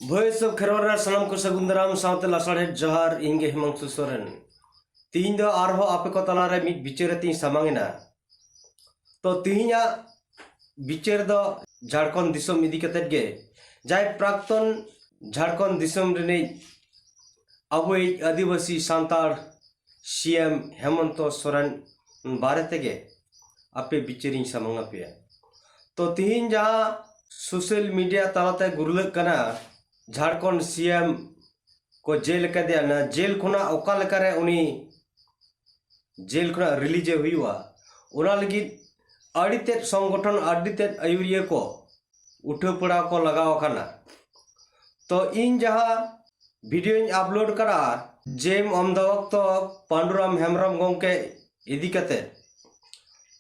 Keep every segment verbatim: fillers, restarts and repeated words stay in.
Voice of Kherwal ᱨᱮ ᱥᱟᱱᱟᱢ ᱠᱚ ᱥᱟᱹᱜᱩᱱ ᱫᱟᱨᱟᱢ ᱥᱟᱶᱛᱮ ᱞᱟᱥᱟᱲᱦᱮᱫ ᱡᱚᱦᱟᱨ᱾ ᱤᱧ ᱜᱮ ᱦᱤᱢᱟᱝᱥᱩ ᱥᱚᱨᱮᱱ᱾ ᱛᱤᱦᱤᱧ ᱫᱚ ᱟᱨᱦᱚᱸ ᱟᱯᱮ ᱠᱚ ᱛᱟᱞᱟᱨᱮ ᱢᱤᱫ ᱵᱤᱪᱟᱹᱨ ᱟᱛᱮᱧ ᱥᱟᱢᱟᱝ ᱮᱱᱟ᱾ ᱛᱚ, ᱛᱤᱦᱤᱧᱟᱜ ᱵᱤᱪᱟᱹᱨ ᱫᱚ ᱡᱷᱟᱲᱠᱷᱚᱸᱰ ᱫᱤᱥᱚᱢ ᱤᱫᱤ ᱠᱟᱛᱮᱫ ᱜᱮ, ᱡᱟᱦᱟᱸᱭ ᱯᱨᱟᱠᱛᱚᱱ ᱡᱷᱟᱲᱠᱷᱚᱸᱰ ᱫᱤᱥᱚᱢ ᱨᱤᱱᱤᱡ ᱟᱵᱚᱭᱤᱡ ᱟᱹᱫᱤᱵᱟᱹᱥᱤ ᱥᱟᱱᱛᱟᱲ ᱥᱤ ᱮᱢ ᱦᱮᱢᱚᱱᱛᱚ ᱥᱚᱨᱮᱱ ᱵᱟᱨᱮ ᱛᱮᱜᱮ ᱟᱯᱮ ᱵᱤᱪᱟᱹᱨᱤᱧ ᱥᱟᱢᱟᱝ ᱟᱯᱮᱭᱟ᱾ ᱛᱚ, ᱛᱤᱦᱤᱧ ᱡᱟᱦᱟᱸ ᱥᱳᱥᱟᱞ ᱢᱤᱰᱤᱭᱟ ᱛᱟᱞᱟᱛᱮ ᱜᱩᱨᱞᱟᱹᱜ ᱠᱟᱱᱟ, ᱡᱷᱟᱲᱠᱷᱚᱸᱰ ᱥᱤ ᱮᱢ ᱠᱚ ᱡᱮᱞ ᱟᱠᱟᱫᱮᱭᱟ, ᱚᱱᱟ ᱡᱮᱞ ᱠᱷᱚᱱᱟᱜ ᱚᱠᱟ ᱞᱮᱠᱟᱨᱮ ᱩᱱᱤ ᱡᱮᱞ ᱠᱷᱚᱱᱟᱜ ᱨᱤᱞᱤᱡᱮ ᱦᱩᱭᱩᱜᱼᱟ, ᱚᱱᱟ ᱞᱟᱹᱜᱤᱫ ᱟᱹᱰᱤ ᱛᱮᱫ ᱥᱚᱝᱜᱚᱴᱷᱚᱱ, ᱟᱹᱰᱤ ᱛᱮᱫ ᱟᱹᱭᱩᱨᱤᱭᱟᱹ ᱠᱚ ᱩᱴᱷᱟᱹ ᱯᱟᱲᱟᱣ ᱠᱚ ᱞᱟᱜᱟᱣ ᱟᱠᱟᱱᱟ᱾ ᱛᱚ, ᱤᱧ ᱡᱟᱦᱟᱸ ᱵᱷᱤᱰᱤᱭᱳᱧ ᱟᱯᱞᱳᱰ ᱠᱟᱫᱟ, ᱡᱮᱢ ᱚᱢᱫᱟ ᱚᱠᱛᱚ ᱯᱟᱱᱰᱩᱨᱟᱢ ᱦᱮᱢᱵᱨᱚᱢ ᱜᱚᱢᱠᱮ ᱤᱫᱤ ᱠᱟᱛᱮ,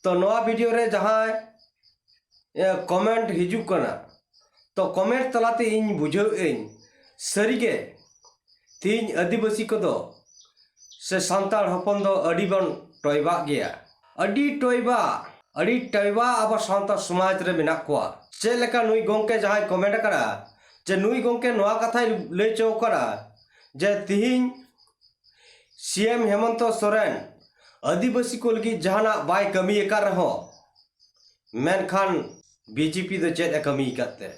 ᱛᱚ, ᱱᱚᱣᱟ ᱵᱷᱤᱰᱤᱭᱳ ᱨᱮ ᱡᱟᱦᱟᱸᱭ, ᱮ, ᱠᱚᱢᱮᱱᱴ ᱦᱤᱡᱩᱜ ᱠᱟᱱᱟ, ᱛᱚ, ᱠᱚᱢᱮᱱᱴ ᱛᱟᱞᱟᱛᱮ ᱤᱧ ᱵᱩᱡᱷᱟᱹᱣ ᱟᱹᱧ, ᱥᱟᱹᱨᱤᱜᱮ ᱛᱮᱦᱤᱧ ᱟᱹᱫᱤᱵᱟᱹᱥᱤ ᱠᱚᱫᱚ ᱥᱮ ᱥᱟᱱᱛᱟᱲ ᱦᱚᱯᱚᱱ ᱫᱚ ᱟᱹᱰᱤ ᱵᱚᱱ ᱴᱚᱭᱵᱟᱜ ᱜᱮᱭᱟ᱾ ᱟᱹᱰᱤ ᱴᱚᱭᱵᱟ, ᱟᱹᱰᱤ ᱴᱚᱭᱵᱟ ᱟᱵᱚ ᱥᱟᱶᱛᱟ ᱥᱚᱢᱟᱡᱽ ᱨᱮ ᱢᱮᱱᱟᱜ ᱠᱚᱣᱟ᱾ ᱪᱮᱫ ᱞᱮᱠᱟ ᱱᱩᱭ ᱜᱚᱢᱠᱮ ᱡᱟᱦᱟᱸᱭ ᱠᱚᱢᱮᱱᱴ ᱟᱠᱟᱫᱟ, ᱡᱮ ᱱᱩᱭ ᱜᱚᱢᱠᱮ ᱱᱚᱣᱟ ᱠᱟᱛᱷᱟᱭ ᱞᱟᱹᱭ ᱦᱚᱪᱚ ᱟᱠᱟᱫᱟ ᱡᱮ ᱛᱤᱦᱤᱧ ᱥᱤ ᱮᱢ ᱦᱮᱢᱚᱱᱛᱚ ᱥᱚᱨᱮᱱ ᱟᱹᱫᱤᱵᱟᱹᱥᱤ ᱠᱚ ᱞᱟᱹᱜᱤᱫ ᱡᱟᱦᱟᱱᱟᱜ ᱵᱟᱭ ᱠᱟᱹᱢᱤ ᱟᱠᱟᱫ ᱨᱮᱦᱚᱸ, ᱢᱮᱱᱠᱷᱟᱱ ᱵᱤ ᱡᱮ ᱯᱤ ᱫᱚ ᱪᱮᱫ ᱮ ᱠᱟᱹᱢᱤ ᱟᱠᱟᱫ ᱛᱮ?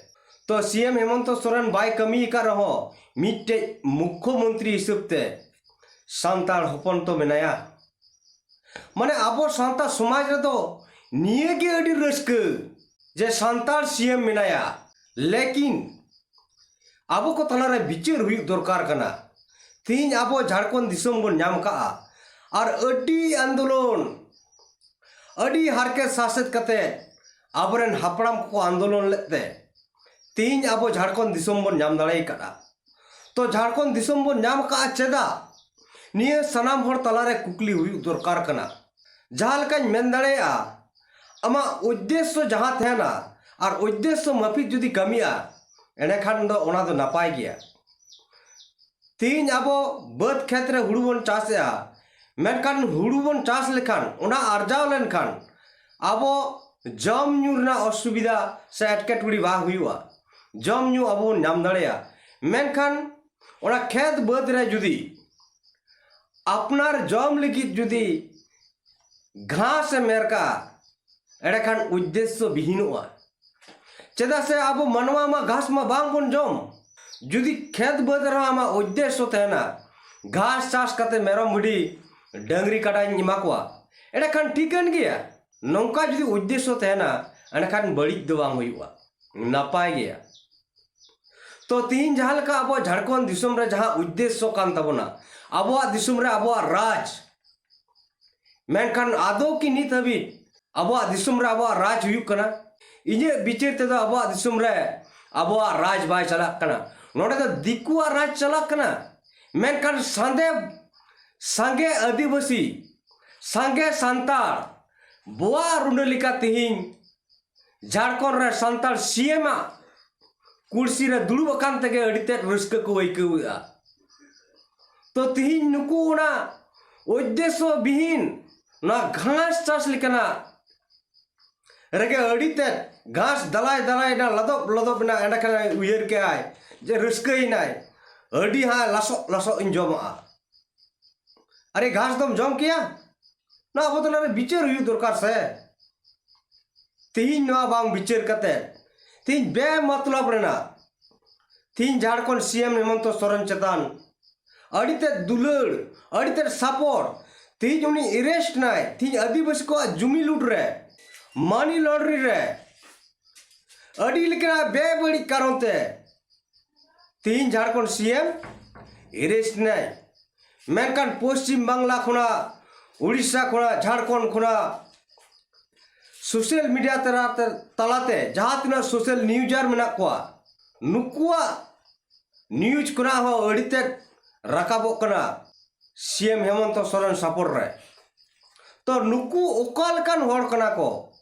ᱛᱚ, ᱥᱤ ᱮᱢ ᱦᱮᱢᱚᱱᱛᱚ ᱥᱚᱨᱮᱱ ᱵᱟᱭ ᱠᱟᱹᱢᱤ ᱟᱠᱟᱫ ᱨᱮᱦᱚᱸ, ᱢᱤᱫᱴᱮᱡ ᱢᱩᱠᱠᱷᱚ ᱢᱚᱱᱛᱨᱤ ᱦᱤᱥᱟᱹᱵ ᱛᱮ ᱥᱟᱱᱛᱟᱲ ᱦᱚᱯᱚᱱ ᱛᱚ ᱢᱮᱱᱟᱭᱟ᱾ ᱢᱟᱱᱮ, ᱟᱵᱚ ᱥᱟᱶᱛᱟ ᱥᱚᱢᱟᱡᱽ ᱨᱮᱫᱚ ᱱᱤᱭᱟᱹ ᱜᱮ ᱟᱹᱰᱤ ᱨᱟᱹᱥᱠᱟᱹ ᱡᱮ ᱥᱟᱱᱛᱟᱲ ᱥᱤ ᱮᱢ ᱢᱮᱱᱟᱭᱟ᱾ ᱞᱮᱠᱤᱱ ᱟᱵᱚ ᱠᱚ ᱛᱟᱞᱟᱨᱮ ᱵᱤᱪᱟᱹᱨ ᱦᱩᱭᱩᱜ ᱫᱚᱨᱠᱟᱨ ᱠᱟᱱᱟ᱾ ᱛᱮᱦᱤᱧ ᱟᱵᱚ ᱡᱷᱟᱲᱠᱷᱚᱸᱰ ᱫᱤᱥᱚᱢ ᱵᱚᱱ ᱧᱟᱢ ᱠᱟᱜᱼᱟ, ᱟᱨ ᱟᱹᱰᱤ ᱟᱱᱫᱳᱞᱚᱱ, ᱟᱹᱰᱤ ᱦᱟᱨᱠᱮᱛ ᱥᱟᱥᱮᱛ ᱠᱟᱛᱮ ᱟᱵᱚᱨᱮᱱ ᱦᱟᱯᱲᱟᱢ ᱠᱚᱠᱚ ᱟᱱᱫᱳᱞᱚᱱ ᱞᱮᱫ ᱛᱮ ᱛᱮᱦᱤᱧ ᱟᱵᱚ ᱡᱷᱟᱲᱠᱷᱚᱸᱰ ᱫᱤᱥᱚᱢ ᱵᱚᱱ ᱧᱟᱢ ᱫᱟᱲᱮ ᱟᱠᱟᱫᱼᱟ᱾ ᱛᱚ, ᱡᱷᱟᱲᱠᱷᱚᱸᱰ ᱫᱤᱥᱚᱢ ᱵᱚᱱ ᱧᱟᱢ ᱟᱠᱟᱫᱼᱟ ᱪᱮᱫᱟᱜ? ᱱᱤᱭᱟᱹ ᱥᱟᱱᱟᱢ ᱦᱚᱲ ᱛᱟᱞᱟᱨᱮ ᱠᱩᱠᱞᱤ ᱦᱩᱭᱩᱜ ᱫᱚᱨᱠᱟᱨ ᱠᱟᱱᱟ᱾ ᱡᱟᱦᱟᱸ ᱞᱮᱠᱟᱧ ᱢᱮᱱ ᱫᱟᱲᱮᱭᱟᱜᱼᱟ, ᱟᱢᱟᱜ ᱩᱫᱽᱫᱮᱥᱥᱚ ᱡᱟᱦᱟᱸ ᱛᱟᱦᱮᱱᱟ ᱟᱨ ᱩᱫᱽᱫᱮᱥᱥᱚ ᱢᱟᱹᱯᱤᱛ ᱡᱩᱫᱤ ᱠᱟᱹᱢᱤᱜᱼᱟ, ᱮᱸᱰᱮᱠᱷᱟᱱ ᱫᱚ ᱚᱱᱟ ᱫᱚ ᱱᱟᱯᱟᱭ ᱜᱮᱭᱟ᱾ ᱛᱮᱦᱤᱧ ᱟᱵᱚ ᱵᱟᱹᱫᱽ ᱠᱷᱮᱛ ᱨᱮ ᱦᱩᱲᱩ ᱵᱚᱱ ᱪᱟᱥᱮᱜᱼᱟ, ᱢᱮᱱᱠᱷᱟᱱ ᱦᱩᱲᱩ ᱵᱚᱱ ᱪᱟᱥ ᱞᱮᱠᱷᱟᱱ, ᱚᱱᱟ ᱟᱨᱡᱟᱣ ᱞᱮᱱᱠᱷᱟᱱ ᱟᱵᱚ ᱡᱚᱢ ᱧᱩ ᱨᱮᱱᱟᱜ ᱚᱥᱩᱵᱤᱫᱷᱟ ᱥᱮ ᱮᱴᱠᱮᱴᱚᱬᱮ ᱵᱟᱝ ᱦᱩᱭᱩᱜᱼᱟ᱾ ᱡᱚᱢ ᱧᱩ ᱟᱵᱚ ᱵᱚᱱ ᱧᱟᱢ ᱫᱟᱲᱮᱭᱟᱜᱼᱟ᱾ ᱢᱮᱱᱠᱷᱟᱱ ᱚᱱᱟ ᱠᱷᱮᱛ ᱵᱟᱹᱫᱽ ᱨᱮ ᱡᱩᱫᱤ ᱟᱯᱱᱟᱨ ᱡᱚᱢ ᱞᱟᱹᱜᱤᱫ ᱡᱩᱫᱤ ᱜᱷᱟᱥ ᱮᱢ ᱮᱨ ᱠᱟᱜᱼᱟ, ᱮᱸᱰᱮᱠᱷᱟᱱ ᱩᱫᱽᱫᱮᱥᱥᱚ ᱵᱤᱦᱤᱱᱚᱜᱼᱟ᱾ ᱪᱮᱫᱟᱜ ᱥᱮ ᱟᱵᱚ ᱢᱟᱱᱣᱟ ᱢᱟ ᱜᱷᱟᱥ ᱢᱟ ᱵᱟᱝ ᱵᱚᱱ ᱡᱚᱢ᱾ ᱡᱩᱫᱤ ᱠᱷᱮᱛ ᱵᱟᱹᱫᱽ ᱨᱮᱦᱚᱸ ᱟᱢᱟᱜ ᱩᱫᱽᱫᱮᱥᱥᱚ ᱛᱟᱦᱮᱱᱟ, ᱜᱷᱟᱥ ᱪᱟᱥ ᱠᱟᱛᱮ ᱢᱮᱨᱚᱢ ᱵᱷᱤᱰᱤ ᱰᱟᱹᱝᱨᱤ ᱠᱟᱰᱟᱧ ᱮᱢᱟ ᱠᱚᱣᱟ, ᱮᱸᱰᱮᱠᱷᱟᱱ ᱴᱷᱤᱠᱟᱹᱱ ᱜᱮᱭᱟ᱾ ᱱᱚᱝᱠᱟ ᱡᱩᱫᱤ ᱩᱫᱽᱫᱮᱥᱥᱚ ᱛᱟᱦᱮᱱᱟ, ᱮᱸᱰᱮᱠᱷᱟᱱ ᱵᱟᱹᱲᱤᱡ ᱫᱚ ᱵᱟᱝ ᱦᱩᱭᱩᱜᱼᱟ, ᱱᱟᱯᱟᱭ ᱜᱮᱭᱟ᱾ ᱛᱚ ᱛᱤᱦᱤᱧ ᱡᱟᱦᱟᱸ ᱞᱮᱠᱟ ᱟᱵᱚᱣᱟᱜ ᱡᱷᱟᱲᱠᱷᱚᱸᱰ ᱫᱤᱥᱚᱢ ᱨᱮ ᱡᱟᱦᱟᱸ ᱩᱫᱽᱫᱮᱥᱥᱚ ᱠᱟᱱ ᱛᱟᱵᱚᱱᱟ, ᱟᱵᱚᱣᱟᱜ ᱫᱤᱥᱚᱢ ᱨᱮ ᱟᱵᱚᱣᱟᱜ ᱨᱟᱡᱽ, ᱢᱮᱱᱠᱷᱟᱱ ᱟᱫᱚ ᱠᱤ ᱱᱤᱛ ᱦᱟᱹᱵᱤᱡ ᱟᱵᱚᱣᱟᱜ ᱫᱤᱥᱚᱢ ᱨᱮ ᱟᱵᱚᱣᱟᱜ ᱨᱟᱡᱽ ᱦᱩᱭᱩᱜ ᱠᱟᱱᱟ? ᱤᱧᱟᱹᱜ ᱵᱤᱪᱟᱹᱨ ᱛᱮᱫᱚ ᱟᱵᱚᱣᱟᱜ ᱫᱤᱥᱚᱢ ᱨᱮ ᱟᱵᱚᱣᱟᱜ ᱨᱟᱡᱽ ᱵᱟᱭ ᱪᱟᱞᱟᱜ ᱠᱟᱱᱟ᱾ ᱱᱚᱰᱮ ᱫᱚ ᱫᱤᱠᱩᱣᱟᱜ ᱨᱟᱡᱽ ᱪᱟᱞᱟᱜ ᱠᱟᱱᱟ᱾ ᱢᱮᱱᱠᱷᱟᱱ ᱥᱟᱸᱫᱮ, ᱥᱟᱸᱜᱮ ᱟᱹᱫᱤᱵᱟᱹᱥᱤ, ᱥᱟᱸᱜᱮ ᱥᱟᱱᱛᱟᱲ ᱵᱚᱣᱟᱜ ᱨᱩᱸᱰᱟᱹ ᱞᱮᱠᱟ ᱛᱤᱦᱤᱧ ᱡᱷᱟᱲᱠᱷᱚᱸᱰ ᱨᱮ ᱥᱟᱱᱛᱟᱲ ᱥᱤ ᱮᱢ ᱟᱜ ᱠᱩᱨᱥᱤ ᱨᱮ ᱫᱩᱲᱩᱵ ᱟᱠᱟᱱ ᱛᱮᱜᱮ ᱟᱹᱰᱤ ᱛᱮᱫ ᱨᱟᱹᱥᱠᱟᱹ ᱠᱚ ᱟᱹᱭᱠᱟᱹᱣᱮᱫᱼᱟ᱾ ᱛᱚ ᱛᱤᱦᱤᱧ ᱱᱩᱠᱩ ᱚᱱᱟ ᱩᱫᱽᱫᱮᱥᱥᱚ ᱵᱤᱦᱤᱱ ᱱᱚᱣᱟ ᱜᱷᱟᱥ ᱪᱟᱥ ᱞᱮᱠᱟᱱᱟᱜ ᱨᱮᱜᱮ ᱟᱹᱰᱤ ᱛᱮᱫ ᱜᱷᱟᱥ ᱫᱟᱞᱟᱭ ᱫᱟᱞᱟᱭ ᱮᱱᱟ, ᱞᱟᱫᱚᱵ ᱞᱚᱫᱚᱵ ᱮᱱᱟ, ᱮᱸᱰᱮᱠᱷᱟᱱ ᱩᱭᱦᱟᱹᱨ ᱠᱮᱜᱼᱟᱭ ᱡᱮ ᱨᱟᱹᱥᱠᱟᱹᱭᱮᱱᱟᱭ, ᱟᱹᱰᱤ ᱦᱟᱸᱜ ᱞᱟᱥᱚᱜ ᱞᱟᱥᱚᱜ ᱤᱧ ᱡᱚᱢᱟᱜᱼᱟ᱾ ᱟᱨᱮ ᱜᱷᱟᱥ ᱫᱚᱢ ᱡᱚᱢ ᱠᱮᱭᱟ? ᱱᱚᱣᱟ ᱵᱚᱫᱚᱞ ᱨᱮ ᱵᱤᱪᱟᱹᱨ ᱦᱩᱭᱩᱜ ᱫᱚᱨᱠᱟᱨ ᱥᱮ᱾ ᱛᱤᱦᱤᱧ ᱱᱚᱣᱟ ᱵᱟᱝ ᱵᱤᱪᱟᱹᱨ ᱠᱟᱛᱮ ᱛᱤᱦᱤᱧ ᱵᱮᱢᱚᱛᱞᱚᱵ ᱨᱮᱱᱟᱜ ᱛᱤᱦᱤᱧ ᱡᱷᱟᱲᱠᱷᱚᱸᱰ ᱥᱤ ᱮᱢ ᱦᱮᱢᱚᱱᱛᱚ ᱥᱚᱨᱮᱱ ᱪᱮᱛᱟᱱ ᱟᱹᱰᱤ ᱛᱮᱫ ᱫᱩᱞᱟᱹᱲ, ᱟᱹᱰᱤ ᱛᱮᱫ ᱥᱟᱯᱚᱨᱴ, ᱛᱤᱦᱤᱧ ᱩᱱᱤ ᱮᱨᱮᱥᱴ ᱱᱟᱭ, ᱛᱤᱦᱤᱧ ᱟᱹᱫᱤᱵᱟᱹᱥᱤ ᱠᱚᱣᱟᱜ ᱡᱩᱢᱤ ᱞᱩᱴ ᱨᱮ, ᱢᱟᱱᱤ ᱞᱚᱱᱰᱨᱤ ᱨᱮ, ᱟᱹᱰᱤ ᱞᱮᱠᱟᱱᱟᱜ ᱵᱮᱵᱟᱹᱲᱤᱡ ᱠᱟᱨᱚᱱ ᱛᱮ ᱛᱤᱦᱤᱧ ᱡᱷᱟᱲᱠᱷᱚᱸᱰ ᱥᱤ ᱮᱢ ᱮᱨᱮᱥᱴ ᱱᱟᱭ᱾ ᱢᱮᱱᱠᱷᱟᱱ ᱯᱚᱥᱪᱤᱢ ᱵᱟᱝᱞᱟ ᱠᱷᱚᱱᱟᱜ, ᱩᱲᱤᱥᱥᱟ ᱠᱷᱚᱱᱟᱜ, ᱡᱷᱟᱲᱠᱷᱚᱸᱰ ᱠᱷᱚᱱᱟᱜ ᱥᱳᱥᱟᱞ ᱢᱤᱰᱤᱭᱟ ᱛᱟᱞᱟᱛᱮ, ᱛᱟᱞᱟᱛᱮ ᱡᱟᱦᱟᱸ ᱛᱤᱱᱟᱹᱜ ᱥᱳᱥᱟᱞ ᱱᱤᱭᱩᱡᱟᱨ ᱢᱮᱱᱟᱜ ᱠᱚᱣᱟ, ᱱᱩᱠᱩᱣᱟᱜ ᱱᱤᱭᱩᱡᱽ ᱠᱷᱚᱱᱟᱜ ᱦᱚᱸ ᱟᱹᱰᱤ ᱛᱮᱫ ᱨᱟᱠᱟᱵᱚᱜ ᱠᱟᱱᱟ ᱥᱤ ᱮᱢ ᱦᱮᱢᱚᱱᱛᱚ ᱥᱚᱨᱮᱱ ᱥᱟᱯᱚᱨᱴ ᱨᱮ᱾ ᱛᱚ ᱱᱩᱠᱩ ᱚᱠᱟ ᱞᱮᱠᱟᱱ ᱦᱚᱲ ᱠᱟᱱᱟ ᱠᱚ?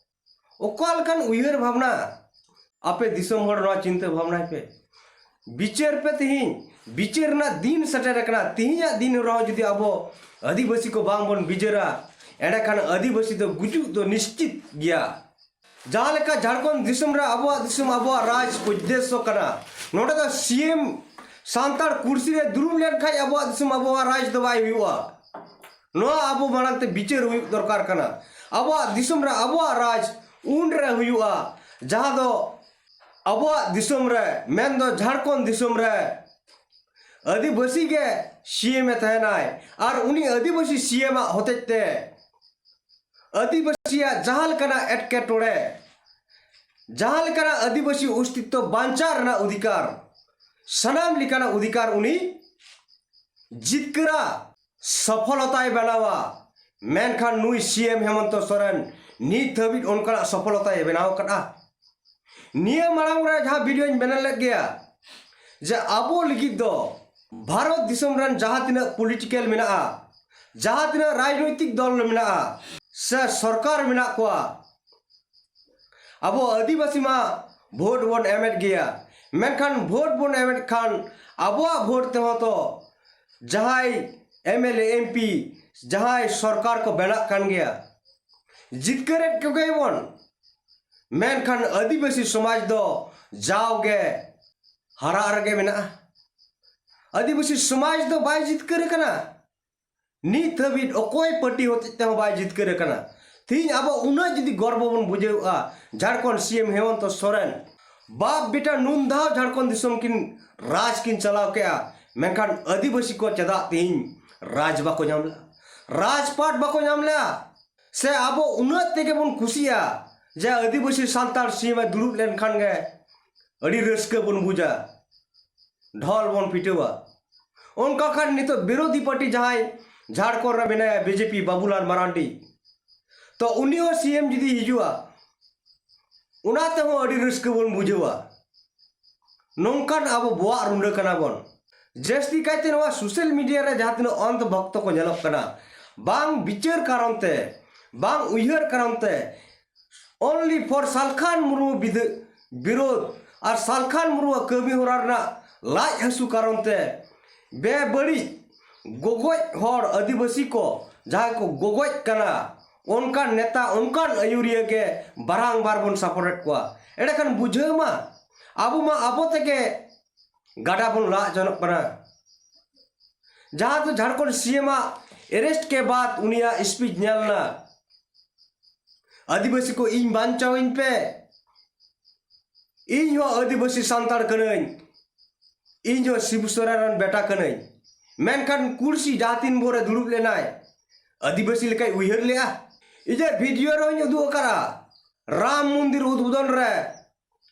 ᱚᱠᱟ ᱞᱮᱠᱟᱱ ᱩᱭᱦᱟᱹᱨ ᱵᱷᱟᱵᱽᱱᱟ? ᱟᱯᱮ ᱫᱤᱥᱚᱢ ᱦᱚᱲ ᱱᱚᱣᱟ ᱪᱤᱱᱛᱟᱹ ᱵᱷᱟᱵᱽᱱᱟᱭ ᱯᱮ᱾ ᱵᱤᱪᱟᱹᱨ ᱯᱮ ᱛᱤᱦᱤᱧ, ᱵᱤᱪᱟᱹᱨ ᱨᱮᱱᱟᱜ ᱫᱤᱱ ᱥᱮᱴᱮᱨ ᱟᱠᱟᱱᱟ᱾ ᱛᱤᱦᱤᱧᱟᱜ ᱫᱤᱱ ᱨᱮᱦᱚᱸ ᱡᱩᱫᱤ ᱟᱵᱚ ᱟᱹᱫᱤᱵᱟᱹᱥᱤ ᱠᱚ ᱵᱟᱝ ᱵᱚᱱ ᱵᱤᱪᱟᱹᱨᱟ, ᱮᱸᱰᱮᱠᱷᱟᱱ ᱟᱹᱫᱤᱵᱟᱹᱥᱤ ᱫᱚ ᱜᱩᱡᱩᱜ ᱫᱚ ᱱᱤᱥᱪᱤᱛ ᱜᱮᱭᱟ᱾ ᱡᱟᱦᱟᱸ ᱞᱮᱠᱟ ᱡᱷᱟᱲᱠᱷᱚᱸᱰ ᱫᱤᱥᱚᱢ ᱨᱮ ᱟᱵᱚᱣᱟᱜ ᱫᱤᱥᱚᱢ, ᱟᱵᱚᱣᱟᱜ ᱨᱟᱡᱽ ᱩᱫᱽᱫᱮᱥᱥᱚ ᱠᱟᱱᱟ, ᱱᱚᱰᱮ ᱫᱚ ᱥᱤ ᱮᱢ ᱥᱟᱱᱛᱟᱲ ᱠᱩᱨᱥᱤ ᱨᱮ ᱫᱩᱲᱩᱵ ᱞᱮᱱᱠᱷᱟᱱ ᱟᱵᱚᱣᱟᱜ ᱫᱤᱥᱚᱢ ᱟᱵᱚᱣᱟᱜ ᱨᱟᱡᱽ ᱫᱚ ᱵᱟᱭ ᱦᱩᱭᱩᱜᱼᱟ᱾ ᱱᱚᱣᱟ ᱟᱵᱚ ᱢᱟᱲᱟᱝ ᱛᱮ ᱵᱤᱪᱟᱹᱨ ᱦᱩᱭᱩᱜ ᱫᱚᱨᱠᱟᱨ ᱠᱟᱱᱟ᱾ ᱟᱵᱚᱣᱟᱜ ᱫᱤᱥᱚᱢ ᱨᱮ ᱟᱵᱚᱣᱟᱜ ᱨᱟᱡᱽ ᱩᱱ ᱨᱮ ᱦᱩᱭᱩᱜᱼᱟ, ᱡᱟᱦᱟᱸ ᱫᱚ ᱟᱵᱚᱣᱟᱜ ᱫᱤᱥᱚᱢ ᱨᱮ, ᱢᱮᱱᱫᱚ ᱡᱷᱟᱲᱠᱷᱚᱸᱰ ᱫᱤᱥᱚᱢ ᱨᱮ ᱟᱹᱫᱤᱵᱟᱹᱥᱤ ᱜᱮ ᱥᱤ ᱮᱢ ᱮ ᱛᱟᱦᱮᱱᱟᱭ᱾ ᱟᱨ ᱩᱱᱤ ᱟᱹᱫᱤᱵᱟᱹᱥᱤ ᱥᱤ ᱮᱢ ᱟᱜ ᱦᱚᱛᱮᱡ ᱛᱮ ᱟᱹᱫᱤᱵᱟᱹᱥᱤᱭᱟᱜ ᱡᱟᱦᱟᱸ ᱞᱮᱠᱟᱱᱟᱜ ᱮᱴᱠᱮᱴᱚᱬᱮ, ᱡᱟᱦᱟᱸ ᱞᱮᱠᱟᱱᱟᱜ ᱟᱹᱫᱤᱵᱟᱹᱥᱤ ᱚᱥᱛᱤᱛᱛᱚ ᱵᱟᱧᱪᱟᱣ ᱨᱮᱱᱟᱜ ᱚᱫᱷᱤᱠᱟᱨ, ᱥᱟᱱᱟᱢ ᱞᱮᱠᱟᱱᱟᱜ ᱚᱫᱷᱤᱠᱟᱨ ᱩᱱᱤ ᱡᱤᱛᱠᱟᱹᱨᱟ, ᱥᱚᱯᱷᱚᱞᱚᱛᱟᱭ ᱵᱮᱱᱟᱣᱟ᱾ ᱢᱮᱱᱠᱷᱟᱱ ᱱᱩᱭ ᱥᱤ ᱮᱢ ᱦᱮᱢᱚᱱᱛᱚ ᱥᱚᱨᱮᱱ ᱱᱤᱛ ᱦᱟᱹᱵᱤᱡ ᱚᱱᱠᱟᱱᱟᱜ ᱥᱚᱯᱷᱚᱞᱚᱛᱟᱭ ᱵᱮᱱᱟᱣ ᱟᱠᱟᱫᱼᱟ? ᱱᱤᱭᱟᱹ ᱢᱟᱲᱟᱝ ᱨᱮ ᱡᱟᱦᱟᱸ ᱵᱷᱤᱰᱤᱭᱳᱧ ᱵᱮᱱᱟᱣ ᱞᱮᱫ ᱜᱮᱭᱟ, ᱡᱮ ᱟᱵᱚ ᱞᱟᱹᱜᱤᱫ ᱫᱚ ᱵᱷᱟᱨᱚᱛ ᱫᱤᱥᱚᱢ ᱨᱮᱱ ᱡᱟᱦᱟᱸ ᱛᱤᱱᱟᱹᱜ ᱯᱚᱞᱤᱴᱤᱠᱮᱞ ᱢᱮᱱᱟᱜᱼᱟ, ᱡᱟᱦᱟᱸ ᱛᱤᱱᱟᱹᱜ ᱨᱟᱡᱽᱱᱳᱭᱛᱤᱠ ᱫᱚᱞ ᱢᱮᱱᱟᱜᱼᱟ ᱥᱮ ᱥᱚᱨᱠᱟᱨ ᱢᱮᱱᱟᱜ ᱠᱚᱣᱟ, ᱟᱵᱚ ᱟᱹᱫᱤᱵᱟᱹᱥᱤ ᱢᱟ ᱵᱷᱳᱴ ᱵᱚᱱ ᱮᱢᱮᱫ ᱜᱮᱭᱟ, ᱢᱮᱱᱠᱷᱟᱱ ᱵᱷᱳᱴ ᱵᱚᱱ ᱮᱢᱮᱫ ᱠᱷᱟᱱ ᱟᱵᱚᱣᱟᱜ ᱵᱷᱳᱴ ᱛᱮᱦᱚᱸ ᱛᱚ ᱡᱟᱦᱟᱸᱭ M L A, M P, ᱡᱟᱦᱟᱸᱭ ᱥᱚᱨᱠᱟᱨ ᱠᱚ ᱵᱮᱱᱟᱜ ᱠᱟᱱ ᱜᱮᱭᱟ, ᱡᱤᱛᱠᱟᱹᱨᱮᱫ ᱠᱚᱜᱮᱭᱟᱵᱚᱱ᱾ ᱢᱮᱱᱠᱷᱟᱱ ᱟᱹᱫᱤᱵᱟᱹᱥᱤ ᱥᱚᱢᱟᱡᱽ ᱫᱚ ᱡᱟᱣᱜᱮ ᱦᱟᱨᱟᱜ ᱨᱮᱜᱮ ᱢᱮᱱᱟᱜᱼᱟ᱾ ᱟᱹᱫᱤᱵᱟᱹᱥᱤ ᱥᱚᱢᱟᱡᱽ ᱫᱚ ᱵᱟᱭ ᱡᱤᱛᱠᱟᱹᱨ ᱟᱠᱟᱱᱟ᱾ ᱱᱤᱛ ᱦᱟᱹᱵᱤᱡ ᱚᱠᱚᱭ ᱯᱟᱨᱴᱤ ᱦᱚᱛᱮᱡ ᱛᱮᱦᱚᱸ ᱵᱟᱭ ᱡᱤᱛᱠᱟᱹᱨ ᱟᱠᱟᱱᱟ᱾ ᱛᱮᱦᱮᱧ ᱟᱵᱚ ᱩᱱᱟᱹᱜ ᱡᱩᱫᱤ ᱜᱚᱨᱵᱚ ᱵᱚᱱ ᱵᱩᱡᱷᱟᱹᱣᱟ, ᱡᱷᱟᱲᱠᱷᱚᱸᱰ ᱥᱤ ᱮᱢ ᱦᱮᱢᱚᱱᱛᱚ ᱥᱚᱨᱮᱱ ᱵᱟᱯ ᱵᱮᱴᱟ ᱱᱩᱱ ᱫᱷᱟᱣ ᱡᱷᱟᱲᱠᱷᱚᱸᱰ ᱫᱤᱥᱚᱢ ᱠᱤᱱ ᱨᱟᱡᱽ ᱠᱤᱱ ᱪᱟᱞᱟᱣ ᱠᱮᱜᱼᱟ, ᱢᱮᱱᱠᱷᱟᱱ ᱟᱹᱫᱤᱵᱟᱹᱥᱤ ᱠᱚ ᱪᱮᱫᱟᱜ ᱛᱮᱦᱮᱧ ᱨᱟᱡᱽ ᱵᱟᱠᱚ ᱧᱟᱢ ᱞᱮᱜᱼᱟ, ᱨᱟᱡᱽᱯᱟᱴ ᱵᱟᱠᱚ ᱧᱟᱢ ᱞᱮᱜᱼᱟ? ᱥᱮ ᱟᱵᱚ ᱩᱱᱟᱹᱜ ᱛᱮᱜᱮ ᱵᱚᱱ ᱠᱩᱥᱤᱜᱼᱟ ᱡᱮ ᱟᱹᱫᱤᱵᱟᱹᱥᱤ ᱥᱟᱱᱛᱟᱲ ᱥᱤ ᱮᱢ ᱮ ᱫᱩᱲᱩᱵ ᱞᱮᱱᱠᱷᱟᱱ ᱜᱮ ᱟᱹᱰᱤ ᱨᱟᱹᱥᱠᱟᱹ ᱵᱚᱱ ᱵᱩᱡᱟ, ᱰᱷᱚᱞ ᱵᱚᱱ ᱯᱤᱴᱟᱹᱣᱟ? ᱚᱱᱠᱟ ᱠᱷᱟᱱ ᱱᱤᱛᱚᱜ ᱵᱤᱨᱳᱫᱷᱤ ᱯᱟᱨᱴᱤ ᱡᱟᱦᱟᱸᱭ ᱡᱷᱟᱲᱠᱷᱚᱸᱰ ᱨᱮ ᱢᱮᱱᱟᱭᱟ, B J P Babulal Marandi, ᱛᱚ ᱩᱱᱤ ᱦᱚᱸ ᱥᱤ ᱮᱢ ᱡᱩᱫᱤ ᱦᱤᱡᱩᱜᱼᱟ, ᱚᱱᱟ ᱛᱮᱦᱚᱸ ᱟᱹᱰᱤ ᱨᱟᱹᱥᱠᱟᱹ ᱵᱚᱱ ᱵᱩᱡᱷᱟᱹᱣᱟ᱾ ᱱᱚᱝᱠᱟᱱ ᱟᱵᱚ ᱵᱚᱦᱟᱜ ᱨᱩᱸᱰᱟᱹ ᱠᱟᱱᱟ ᱵᱚᱱ᱾ ᱡᱟᱹᱥᱛᱤ ᱠᱟᱭᱛᱮ ᱱᱚᱣᱟ ᱥᱳᱥᱟᱞ ᱢᱤᱰᱤᱭᱟ ᱨᱮ ᱡᱟᱦᱟᱸ ᱛᱤᱱᱟᱹᱜ ᱚᱱᱫᱷ ᱵᱷᱚᱠᱛᱚ ᱠᱚ ᱧᱮᱞᱚᱜ ᱠᱟᱱᱟ, ᱵᱟᱝ ᱵᱤᱪᱟᱹᱨ ᱠᱟᱨᱚᱱ ᱛᱮ, ᱵᱟᱝ ᱩᱭᱦᱟᱹᱨ ᱠᱟᱨᱚᱱ ᱛᱮ, only for ᱥᱟᱞᱠᱷᱟᱱ ᱢᱩᱨᱢᱩ ᱵᱤᱫᱷᱟᱹ-, ᱵᱤᱨᱳᱫᱷ ᱟᱨ ᱥᱟᱞᱠᱷᱟᱱ ᱢᱩᱨᱢᱩᱣᱟᱜ ᱠᱟᱹᱢᱤ ᱦᱚᱨᱟ ᱨᱮᱱᱟᱜ ᱞᱟᱡ ᱦᱟᱹᱥᱩ ᱠᱟᱨᱚᱱ ᱛᱮ ᱵᱮᱵᱟᱹᱲᱤᱡ ᱜᱚᱜᱚᱡ ᱦᱚᱲ ᱟᱹᱫᱤᱵᱟᱹᱥᱤ ᱠᱚ ᱡᱟᱦᱟᱸᱭ ᱠᱚ ᱜᱚᱜᱚᱡ ᱠᱟᱱᱟ, ᱚᱱᱠᱟᱱ ᱱᱮᱛᱟ, ᱚᱱᱠᱟᱱ ᱟᱹᱭᱩᱨᱤᱭᱟᱹ ᱜᱮ ᱵᱟᱨᱟᱝᱵᱟᱨ ᱵᱚᱱ ᱥᱟᱯᱳᱨᱴᱮᱫ ᱠᱚᱣᱟ᱾ ᱮᱸᱰᱮᱠᱷᱟᱱ ᱵᱩᱡᱷᱟᱹᱣ ᱢᱟ, ᱟᱵᱚ ᱢᱟ ᱟᱵᱚ ᱛᱮᱜᱮ ᱜᱟᱰᱟ ᱵᱚᱱ ᱞᱟᱜ ᱡᱚᱱᱚᱜ ᱠᱟᱱᱟ᱾ ᱡᱟᱦᱟᱸ ᱫᱚ ᱡᱷᱟᱲᱠᱷᱚᱸᱰ ᱥᱤ ᱮᱢ ᱟᱜ ᱮᱨᱮᱥᱴ ᱠᱮ ᱵᱟᱫ ᱩᱱᱤᱭᱟᱜ ᱥᱯᱤᱪ ᱧᱮᱞ ᱮᱱᱟ, "ᱟᱹᱫᱤᱵᱟᱹᱥᱤ ᱠᱚ, ᱤᱧ ᱵᱟᱧᱪᱟᱣᱤᱧ ᱯᱮ, ᱤᱧ ᱦᱚᱸ ᱟᱹᱫᱤᱵᱟᱹᱥᱤ ᱥᱟᱱᱛᱟᱲ ᱠᱟᱹᱱᱟᱹᱧ, ᱤᱧ ᱦᱚᱸ ᱥᱤᱵᱩ ᱥᱚᱨᱮᱱ ᱨᱮᱱ ᱵᱮᱴᱟ ᱠᱟᱹᱱᱟᱹᱧ, ᱢᱮᱱᱠᱷᱟᱱ ᱠᱩᱲᱥᱤ ᱡᱟᱦᱟᱸ ᱛᱤᱱ ᱵᱷᱳᱨᱮ ᱫᱩᱲᱩᱵ ᱞᱮᱱᱟᱭ, ᱟᱹᱫᱤᱵᱟᱹᱥᱤ ᱞᱮᱠᱟᱭ ᱩᱭᱦᱟᱹᱨ ᱞᱮᱜᱼᱟ?" ᱤᱧᱟᱹᱜ ᱵᱷᱤᱰᱤᱭᱳ ᱨᱮᱦᱚᱸᱧ ᱩᱫᱩᱜ ᱟᱠᱟᱫᱼᱟ, ᱨᱟᱢ ᱢᱚᱱᱫᱤᱨ ᱩᱫᱵᱳᱫᱷᱚᱱ ᱨᱮ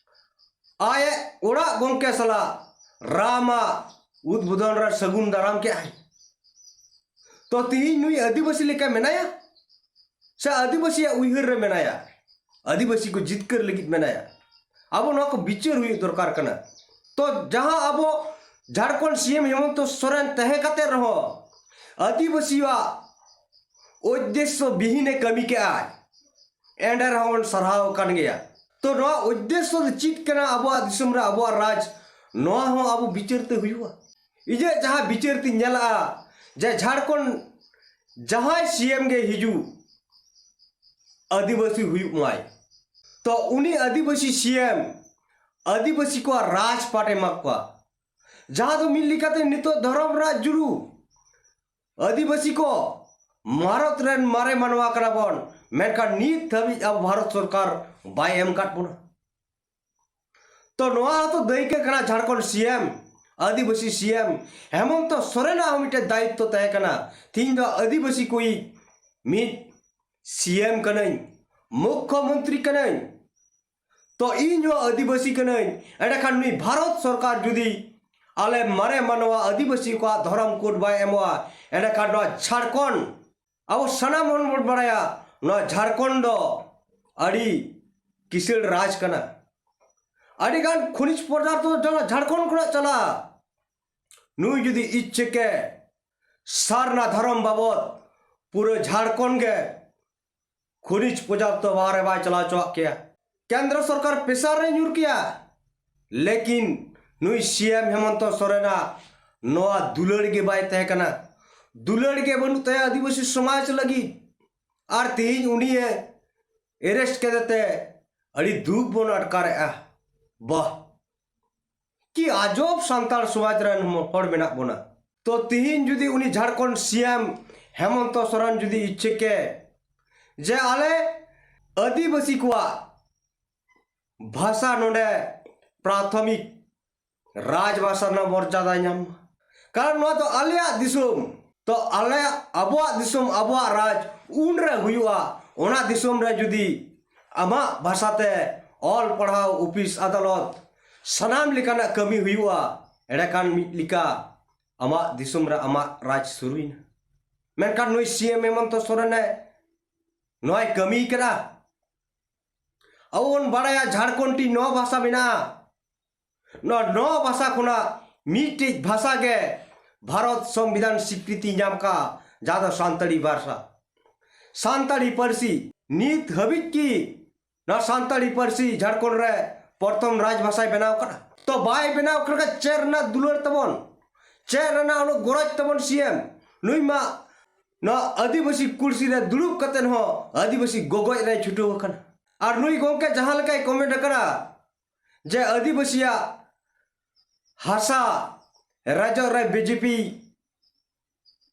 ᱟᱡ ᱚᱲᱟᱜ ᱜᱚᱢᱠᱮ ᱥᱟᱞᱟᱜ ᱨᱟᱢᱟᱜ ᱩᱫᱵᱳᱫᱷᱚᱱ ᱨᱮ ᱥᱟᱹᱜᱩᱱ ᱫᱟᱨᱟᱢ ᱠᱮᱜᱼᱟᱭ᱾ ᱛᱚ ᱛᱤᱦᱤᱧ ᱱᱩᱭ ᱟᱹᱫᱤᱵᱟᱹᱥᱤ ᱞᱮᱠᱟ ᱢᱮᱱᱟᱭᱟ ᱥᱮ ᱟᱹᱫᱤᱵᱟᱹᱥᱤᱭᱟᱜ ᱩᱭᱦᱟᱹᱨ ᱨᱮ ᱢᱮᱱᱟᱭᱟ? ᱟᱹᱫᱤᱵᱟᱹᱥᱤ ᱠᱚ ᱡᱤᱛᱠᱟᱹᱨ ᱞᱟᱹᱜᱤᱫ ᱢᱮᱱᱟᱭᱟ? ᱟᱵᱚ ᱱᱚᱣᱟ ᱠᱚ ᱵᱤᱪᱟᱹᱨ ᱦᱩᱭᱩᱜ ᱫᱚᱨᱠᱟᱨ ᱠᱟᱱᱟ᱾ ᱛᱚ ᱡᱟᱦᱟᱸ ᱟᱵᱚ ᱡᱷᱟᱲᱠᱷᱚᱸᱰ ᱥᱤ ᱮᱢ ᱦᱮᱢᱚᱱᱛᱚ ᱥᱚᱨᱮᱱ ᱛᱟᱦᱮᱸ ᱠᱟᱛᱮ ᱨᱮᱦᱚᱸ ᱟᱹᱫᱤᱵᱟᱹᱥᱤᱭᱟᱜ ᱩᱫᱽᱫᱮᱥᱥᱚ ᱵᱤᱦᱤᱱᱮ ᱠᱟᱹᱢᱤ ᱠᱮᱜᱼᱟᱭ, ᱮᱱᱰᱮ ᱨᱮᱦᱚᱸ ᱵᱚᱱ ᱥᱟᱨᱦᱟᱣ ᱟᱠᱟᱱ ᱜᱮᱭᱟ᱾ ᱛᱚ ᱱᱚᱣᱟ ᱩᱫᱽᱫᱮᱥᱥᱚ ᱫᱚ ᱪᱮᱫ ᱠᱟᱱᱟ ᱟᱵᱚᱣᱟᱜ ᱫᱤᱥᱚᱢ ᱨᱮ, ᱟᱵᱚᱣᱟᱜ ᱨᱟᱡᱽ, ᱱᱚᱣᱟ ᱦᱚᱸ ᱟᱵᱚ ᱵᱤᱪᱟᱹᱨ ᱛᱮ ᱦᱩᱭᱩᱜᱼᱟ᱾ ᱤᱧᱟᱹᱜ ᱡᱟᱦᱟᱸ ᱵᱤᱪᱟᱹᱨ ᱛᱤᱧ ᱧᱮᱞᱟᱜᱼᱟ ᱡᱮ ᱡᱷᱟᱲᱠᱷᱚᱸᱰ ᱡᱟᱦᱟᱸᱭ ᱥᱤ ᱮᱢ ᱜᱮ ᱦᱤᱡᱩᱜ, ᱟᱹᱫᱤᱵᱟᱹᱥᱤ ᱦᱩᱭᱩᱜ ᱢᱟᱭ, ᱛᱚ ᱩᱱᱤ ᱟᱹᱫᱤᱵᱟᱹᱥᱤ ᱥᱤ ᱮᱢ ᱟᱹᱫᱤᱵᱟᱹᱥᱤ ᱠᱚᱣᱟᱜ ᱨᱟᱡᱽ ᱯᱟᱴ ᱮᱢᱟ ᱠᱚᱣᱟ, ᱡᱟᱦᱟᱸ ᱫᱚ ᱢᱤᱫ ᱞᱮᱠᱟᱛᱮ ᱱᱤᱛᱚᱜ ᱫᱷᱚᱨᱚᱢ ᱨᱟᱡᱽ ᱡᱩᱲᱩ᱾ ᱟᱹᱫᱤᱵᱟᱹᱥᱤ ᱠᱚ ᱵᱷᱟᱨᱚᱛ ᱨᱮᱱ ᱢᱟᱨᱮ ᱢᱟᱱᱣᱟ ᱠᱟᱱᱟ ᱵᱚᱱ, ᱢᱮᱱᱠᱷᱟᱱ ᱱᱤᱛ ᱫᱷᱟᱹᱵᱤᱡ ᱟᱵᱚ ᱵᱷᱟᱨᱚᱛ ᱥᱚᱨᱠᱟᱨ ᱵᱟᱭ ᱮᱢ ᱟᱠᱟᱫ ᱵᱚᱱᱟ᱾ ᱛᱚ ᱱᱚᱣᱟ ᱦᱚᱸᱛᱚ ᱫᱟᱹᱭᱠᱟᱹ ᱠᱟᱱᱟ ᱡᱷᱟᱲᱠᱷᱚᱸᱰ ᱥᱤ ᱮᱢ, ᱟᱹᱫᱤᱵᱟᱹᱥᱤ ᱥᱤ ᱮᱢ ᱦᱮᱢᱚᱱᱛᱚ ᱥᱚᱨᱮᱱᱟᱜ ᱦᱚᱸ ᱢᱤᱫᱴᱮᱱ ᱫᱟᱭᱤᱛᱛᱚ ᱛᱟᱦᱮᱸ ᱠᱟᱱᱟ᱾ ᱛᱤᱦᱤᱧ ᱫᱚ ᱟᱹᱫᱤᱵᱟᱹᱥᱤ ᱠᱚᱭᱤᱡ ᱢᱤᱫ ᱥᱤ ᱮᱢ ᱠᱟᱹᱱᱟᱹᱧ, ᱢᱩᱠᱠᱷᱚ ᱢᱚᱱᱛᱨᱤ ᱠᱟᱹᱱᱟᱹᱧ, ᱛᱚ ᱤᱧ ᱦᱚᱸ ᱟᱹᱫᱤᱵᱟᱹᱥᱤ ᱠᱟᱹᱱᱟᱹᱧ᱾ ᱮᱸᱰᱮᱠᱷᱟᱱ ᱱᱩᱭ ᱵᱷᱟᱨᱚᱛ ᱥᱚᱨᱠᱟᱨ ᱡᱩᱫᱤ ᱟᱞᱮ ᱢᱟᱨᱮ ᱢᱟᱱᱣᱟ ᱟᱹᱫᱤᱵᱟᱹᱥᱤ ᱠᱚᱣᱟᱜ ᱫᱷᱚᱨᱚᱢ ᱠᱳᱰ ᱵᱟᱭ ᱮᱢᱚᱜᱼᱟ, ᱮᱸᱰᱮᱠᱷᱟᱱ ᱱᱚᱣᱟ ᱡᱷᱟᱲᱠᱷᱚᱸᱰ, ᱟᱵᱚ ᱥᱟᱱᱟᱢ ᱦᱚᱲ ᱵᱚᱱ ᱵᱟᱲᱟᱭᱟ, ᱱᱚᱣᱟ ᱡᱷᱟᱲᱠᱷᱚᱸᱰ ᱫᱚ ᱟᱹᱰᱤ ᱠᱤᱥᱟᱹᱬ ᱨᱟᱡᱽ ᱠᱟᱱᱟ᱾ ᱟᱹᱰᱤᱜᱟᱱ ᱠᱷᱚᱱᱤᱡᱽ ᱯᱚᱫᱟᱨᱛᱷᱚ ᱫᱚ ᱡᱷᱟᱲᱠᱷᱚᱸᱰ ᱠᱷᱚᱱᱟᱜ ᱪᱟᱞᱟᱜᱼᱟ᱾ ᱱᱩᱭ ᱡᱩᱫᱤ ᱤᱪᱪᱷᱟᱹ ᱠᱮ ᱥᱟᱨᱱᱟ ᱫᱷᱚᱨᱚᱢ ᱵᱟᱵᱚᱫ ᱯᱩᱨᱟᱹ ᱡᱷᱟᱲᱠᱷᱚᱸᱰ ᱜᱮ ᱠᱷᱚᱱᱤᱡᱽ ᱯᱚᱫᱟᱨᱛᱷᱚ ᱵᱟᱦᱨᱮ ᱵᱟᱭ ᱪᱟᱞᱟᱣ ᱦᱚᱪᱚᱣᱟᱜ ᱠᱮᱭᱟ᱾ ᱠᱮᱱᱫᱨᱚ ᱥᱚᱨᱠᱟᱨ ᱯᱮᱥᱟᱨ ᱨᱮ ᱧᱩᱨ ᱠᱮᱭᱟ, ᱞᱮᱠᱤᱱ ᱱᱩᱭ ᱥᱤ ᱮᱢ ᱦᱮᱢᱚᱱᱛᱚ ᱥᱚᱨᱮᱱᱟᱜ ᱱᱚᱣᱟ ᱫᱩᱞᱟᱹᱲ ᱜᱮ ᱵᱟᱭ ᱛᱟᱦᱮᱸ ᱠᱟᱱᱟ, ᱫᱩᱞᱟᱹᱲ ᱜᱮ ᱵᱟᱹᱱᱩᱜ ᱛᱟᱭᱟ ᱟᱹᱫᱤᱵᱟᱹᱥᱤ ᱥᱚᱢᱟᱡᱽ ᱞᱟᱹᱜᱤᱫ᱾ ᱟᱨ ᱛᱮᱦᱮᱧ ᱩᱱᱤᱭᱮ ᱮᱨᱮᱥᱴ ᱠᱮᱫᱮ ᱛᱮ ᱟᱹᱰᱤ ᱫᱩᱠ ᱵᱚᱱ ᱟᱴᱠᱟᱨᱮᱜᱼᱟ᱾ ᱵᱟᱦ, ᱠᱤ ᱟᱡᱚᱵ ᱥᱟᱱᱛᱟᱲ ᱥᱚᱢᱟᱡᱽ ᱨᱮᱱ ᱦᱚᱲ ᱢᱮᱱᱟᱜ ᱵᱚᱱᱟ᱾ ᱛᱚ ᱛᱤᱦᱤᱧ ᱡᱩᱫᱤ ᱩᱱᱤ ᱡᱷᱟᱲᱠᱷᱚᱸᱰ ᱥᱤ ᱮᱢ ᱦᱮᱢᱚᱱᱛᱚ ᱥᱚᱨᱮᱱ ᱡᱩᱫᱤ ᱤᱪᱪᱷᱟᱹ ᱠᱮ ᱡᱮ ᱟᱞᱮ ᱟᱹᱫᱤᱵᱟᱹᱥᱤ ᱠᱚᱣᱟᱜ ᱵᱷᱟᱥᱟ ᱱᱚᱰᱮ ᱯᱨᱟᱛᱷᱚᱢᱤᱠ ᱨᱟᱡᱽ ᱵᱷᱟᱥᱟ ᱨᱮᱱᱟᱜ ᱢᱚᱨᱡᱟᱫᱟ ᱧᱟᱢ ᱢᱟ, ᱠᱟᱨᱚᱱ ᱱᱚᱣᱟ ᱫᱚ ᱟᱞᱮᱭᱟᱜ ᱫᱤᱥᱚᱢ, ᱛᱚ ᱟᱞᱮᱭᱟᱜ ᱟᱵᱚᱣᱟᱜ ᱫᱤᱥᱚᱢ ᱟᱵᱚᱣᱟᱜ ᱨᱟᱡᱽ ᱩᱱᱨᱮ ᱦᱩᱭᱩᱜᱼᱟ᱾ ᱚᱱᱟ ᱫᱤᱥᱚᱢ ᱨᱮ ᱡᱩᱫᱤ ᱟᱢᱟᱜ ᱵᱷᱟᱥᱟᱛᱮ ᱚᱞ ᱯᱟᱲᱦᱟᱣ, ᱚᱯᱷᱤᱥ ᱟᱫᱟᱞᱚᱛ, ᱥᱟᱱᱟᱢ ᱞᱮᱠᱟᱱᱟᱜ ᱠᱟᱹᱢᱤ ᱦᱩᱭᱩᱜᱼᱟ, ᱮᱸᱰᱮᱠᱷᱟᱱ ᱢᱤᱫ ᱞᱮᱠᱟ ᱟᱢᱟᱜ ᱫᱤᱥᱚᱢ ᱨᱮ ᱟᱢᱟᱜ ᱨᱟᱡᱽ ᱥᱩᱨᱩᱭᱮᱱᱟ᱾ ᱢᱮᱱᱠᱷᱟᱱ ᱱᱩᱭ ᱥᱤ ᱮᱢ ᱦᱮᱢᱚᱱᱛᱚ ᱥᱚᱨᱮᱱᱮ ᱱᱚᱣᱟᱭ ᱠᱟᱹᱢᱤ ᱠᱟᱱᱟ᱾ ᱟᱵᱚ ᱵᱚᱱ ᱵᱟᱲᱟᱭᱟ ᱡᱷᱟᱲᱠᱷᱚᱸᱰ ᱴᱤ ᱱᱚᱣᱟ ᱵᱷᱟᱥᱟ ᱢᱮᱱᱟᱜᱼᱟ᱾ ᱱᱚᱣᱟ ᱱᱚᱣᱟ ᱵᱷᱟᱥᱟ ᱠᱷᱚᱱᱟᱜ ᱢᱤᱫᱴᱤᱡ ᱵᱷᱟᱥᱟ ᱜᱮ ᱵᱷᱟᱨᱚᱛ ᱥᱚᱝᱵᱤᱫᱷᱟᱱ ᱥᱤᱠᱨᱤᱛᱤ ᱧᱟᱢ ᱠᱟᱜᱼᱟ, ᱡᱟᱦᱟᱸ ᱫᱚ ᱥᱟᱱᱛᱟᱲᱤ ᱵᱷᱟᱥᱟ, ᱥᱟᱱᱛᱟᱲᱤ ᱯᱟᱹᱨᱥᱤ᱾ ᱱᱤᱛ ᱦᱟᱹᱵᱤᱡ ᱠᱤ ᱱᱚᱣᱟ ᱥᱟᱱᱛᱟᱲᱤ ᱯᱟᱹᱨᱥᱤ ᱡᱷᱟᱲᱠᱷᱚᱸᱰ ᱨᱮ ᱯᱨᱚᱛᱷᱚᱢ ᱨᱟᱡᱽ ᱵᱷᱟᱥᱟᱭ ᱵᱮᱱᱟᱣ ᱠᱟᱫᱟ? ᱛᱚ ᱵᱟᱭ ᱵᱮᱱᱟᱣ ᱠᱟᱫᱟ᱾ ᱪᱮᱫ ᱨᱮᱱᱟᱜ ᱫᱩᱞᱟᱹᱲ ᱛᱟᱵᱚᱱ, ᱪᱮᱫ ᱨᱮᱱᱟᱜ ᱩᱱᱟᱹᱜ ᱜᱚᱨᱚᱡᱽ ᱛᱟᱵᱚᱱ ᱥᱤ ᱮᱢ? ᱱᱩᱭ ᱢᱟ ᱱᱚᱣᱟ ᱟᱹᱫᱤᱵᱟᱹᱥᱤ ᱠᱩᱨᱥᱤ ᱨᱮ ᱫᱩᱲᱩᱵ ᱠᱟᱛᱮ ᱦᱚᱸ ᱟᱹᱫᱤᱵᱟᱹᱥᱤ ᱜᱚᱜᱚᱡ ᱨᱮ ᱪᱷᱩᱴᱟᱹᱣ ᱟᱠᱟᱱᱟ᱾ ᱟᱨ ᱱᱩᱭ ᱜᱚᱝᱠᱮ ᱡᱟᱦᱟᱸ ᱞᱮᱠᱟᱭ ᱠᱚᱢᱮᱱᱴ ᱟᱠᱟᱱᱟ ᱡᱮ ᱟᱹᱫᱤᱵᱟᱹᱥᱤᱭᱟᱜ ᱦᱟᱥᱟ ᱨᱮᱡᱚᱜ ᱨᱮ ᱵᱤᱡᱮᱯᱤ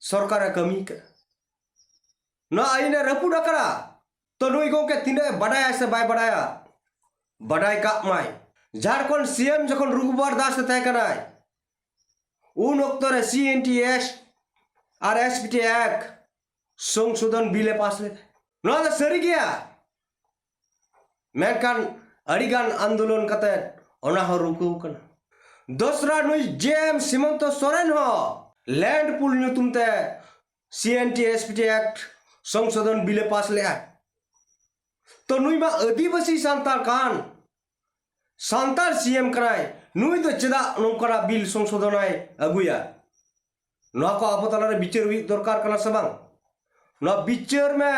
ᱥᱚᱨᱠᱟᱨᱮ ᱠᱟᱹᱢᱤ ᱠᱟᱱᱟ, ᱱᱚᱣᱟ ᱟᱹᱭᱤᱱᱮ ᱨᱟᱹᱯᱩᱫ ᱟᱠᱟᱱᱟ, ᱛᱚ ᱱᱩᱭ ᱜᱚᱝᱠᱮ ᱛᱤᱱᱟᱹᱜ ᱮ ᱵᱟᱰᱟᱭᱟ ᱥᱮ ᱵᱟᱭ ᱵᱟᱰᱟᱭᱟ? ᱵᱟᱰᱟᱭ ᱠᱟᱜ ᱢᱟᱭ᱾ ᱡᱷᱟᱲᱠᱷᱚᱸᱰ ᱥᱤ ᱮᱢ ᱡᱚᱠᱷᱚᱱ ᱨᱚᱜᱷᱩᱵᱚᱨ ᱫᱟᱥ ᱮ ᱛᱟᱦᱮᱸ ᱠᱟᱱᱟᱭ, ᱩᱱ ᱚᱠᱛᱚ ᱨᱮ ᱥᱤ ᱮᱱ ᱴᱤ ᱮᱥ ᱟᱨ ᱮᱥ ᱯᱤ ᱴᱤ ᱮᱠᱴ ᱥᱚᱝᱥᱳᱫᱷᱚᱱ ᱵᱤᱞ ᱮ ᱯᱟᱥ ᱞᱮᱫᱟ᱾ ᱱᱚᱣᱟ ᱫᱚ ᱥᱟᱹᱨᱤ ᱜᱮᱭᱟ, ᱢᱮᱱᱠᱷᱟᱱ ᱟᱹᱰᱤᱜᱟᱱ ᱟᱱᱫᱳᱞᱚᱱ ᱠᱟᱛᱮ ᱚᱱᱟ ᱦᱚᱸ ᱨᱩᱠᱟᱹᱣ ᱠᱟᱱᱟ᱾ ᱫᱚᱥᱨᱟ, ᱱᱩᱭ ᱡᱮ ᱮᱢ ᱥᱤᱢᱚᱱᱛᱚ ᱥᱚᱨᱮᱱ ᱦᱚᱸ ᱞᱮᱱᱰ ᱯᱩᱞ ᱧᱩᱛᱩᱢ ᱛᱮ C N T S P T act ᱥᱚᱝᱥᱳᱫᱷᱚᱱ ᱵᱤᱞ ᱮ ᱯᱟᱥ ᱞᱮᱫᱼᱟ᱾ ᱛᱚ ᱱᱩᱭ ᱢᱟ ᱟᱹᱫᱤᱵᱟᱹᱥᱤ ᱥᱟᱱᱛᱟᱲ ᱠᱟᱱ, ᱥᱟᱱᱛᱟᱲ ᱥᱤ ᱮᱢ ᱠᱟᱱᱟᱭ, ᱱᱩᱭ ᱫᱚ ᱪᱮᱫᱟᱜ ᱱᱚᱝᱠᱟᱱᱟᱜ ᱵᱤᱞ ᱥᱚᱝᱥᱳᱫᱷᱚᱱᱟᱭ ᱟᱹᱜᱩᱭᱟ? ᱱᱚᱣᱟ ᱠᱚ ᱟᱵᱚ ᱛᱟᱞᱟᱨᱮ ᱵᱤᱪᱟᱹᱨ ᱦᱩᱭᱩᱜ ᱫᱚᱨᱠᱟᱨ ᱠᱟᱱᱟ ᱥᱮ ᱵᱟᱝ? ᱱᱚᱣᱟ ᱵᱤᱪᱟᱹᱨ ᱢᱮ᱾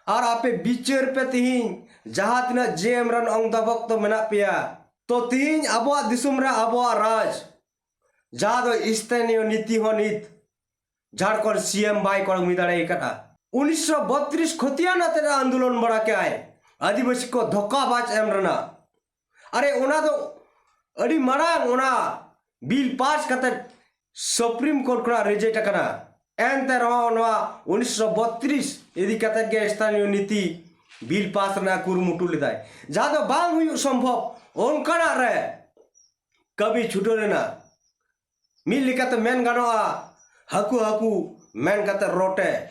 ᱟᱨ ᱟᱯᱮ ᱵᱤᱪᱟᱹᱨ ᱯᱮ ᱛᱤᱦᱤᱧ, ᱡᱟᱦᱟᱸ ᱛᱤᱱᱟᱹᱜ ᱡᱮ ᱮᱢ ᱨᱮᱱ ᱚᱝᱜᱚ ᱵᱷᱚᱠᱛᱚ ᱢᱮᱱᱟᱜ ᱯᱮᱭᱟ, ᱛᱚ ᱛᱤᱦᱤᱧ ᱟᱵᱚᱣᱟᱜ ᱫᱤᱥᱚᱢ ᱨᱮ ᱟᱵᱚᱣᱟᱜ ᱨᱟᱡᱽ, ᱡᱟᱦᱟᱸ ᱫᱚ ᱥᱛᱷᱟᱱᱤᱭᱚ ᱱᱤᱛᱤ ᱦᱚᱸ ᱱᱤᱛ ᱡᱷᱟᱲᱠᱷᱚᱸᱰ ᱥᱤ ᱮᱢ ᱵᱟᱭ ᱠᱚᱲᱟᱢᱤ ᱫᱟᱲᱮ ᱟᱠᱟᱫᱼᱟ᱾ ᱩᱱᱤᱥᱥᱚ ᱵᱚᱛᱨᱤᱥ ᱠᱷᱚᱛᱤᱭᱟᱱ ᱟᱛᱮ ᱟᱱᱫᱳᱞᱚᱱ ᱵᱟᱲᱟ ᱠᱮᱜᱼᱟᱭ, ᱟᱹᱫᱤᱵᱟᱹᱥᱤ ᱠᱚ ᱫᱷᱳᱠᱟᱵᱟᱡᱽ ᱮᱢ ᱨᱮᱱᱟᱜ᱾ ᱟᱨᱮ, ᱚᱱᱟ ᱫᱚ ᱟᱹᱰᱤ ᱢᱟᱲᱟᱝ ᱚᱱᱟ ᱵᱤᱞ ᱯᱟᱥ ᱠᱟᱛᱮ ᱥᱩᱯᱨᱤᱢ ᱠᱳᱨᱴ ᱠᱷᱚᱱᱟᱜ ᱨᱤᱡᱮᱠᱴ ᱟᱠᱟᱱᱟ᱾ ᱮᱱᱛᱮ ᱨᱮᱦᱚᱸ ᱱᱚᱣᱟ ᱩᱱᱤᱥᱥᱚ ᱵᱚᱛᱛᱨᱤᱥ ᱤᱫᱤ ᱠᱟᱛᱮ ᱜᱮ ᱥᱛᱷᱟᱱᱤᱭᱚ ᱱᱤᱛᱤ ᱵᱤᱞ ᱯᱟᱥ ᱨᱮᱱᱟᱜ ᱠᱩᱨᱩᱢᱩᱴᱩ ᱞᱮᱫᱟᱭ, ᱡᱟᱦᱟᱸ ᱫᱚ ᱵᱟᱝ ᱦᱩᱭᱩᱜ ᱥᱚᱢᱵᱷᱚᱵ, ᱚᱱᱠᱟᱱᱟᱜ ᱨᱮ ᱠᱟᱹᱢᱤ ᱪᱷᱩᱴᱟᱹᱣ ᱞᱮᱱᱟ᱾ ᱢᱤᱫ ᱞᱮᱠᱟᱛᱮ ᱢᱮᱱ ᱜᱟᱱᱚᱜᱼᱟ, ᱦᱟᱹᱠᱩ ᱦᱟᱹᱠᱩ ᱢᱮᱱ ᱠᱟᱛᱮ ᱨᱚᱴᱮ᱾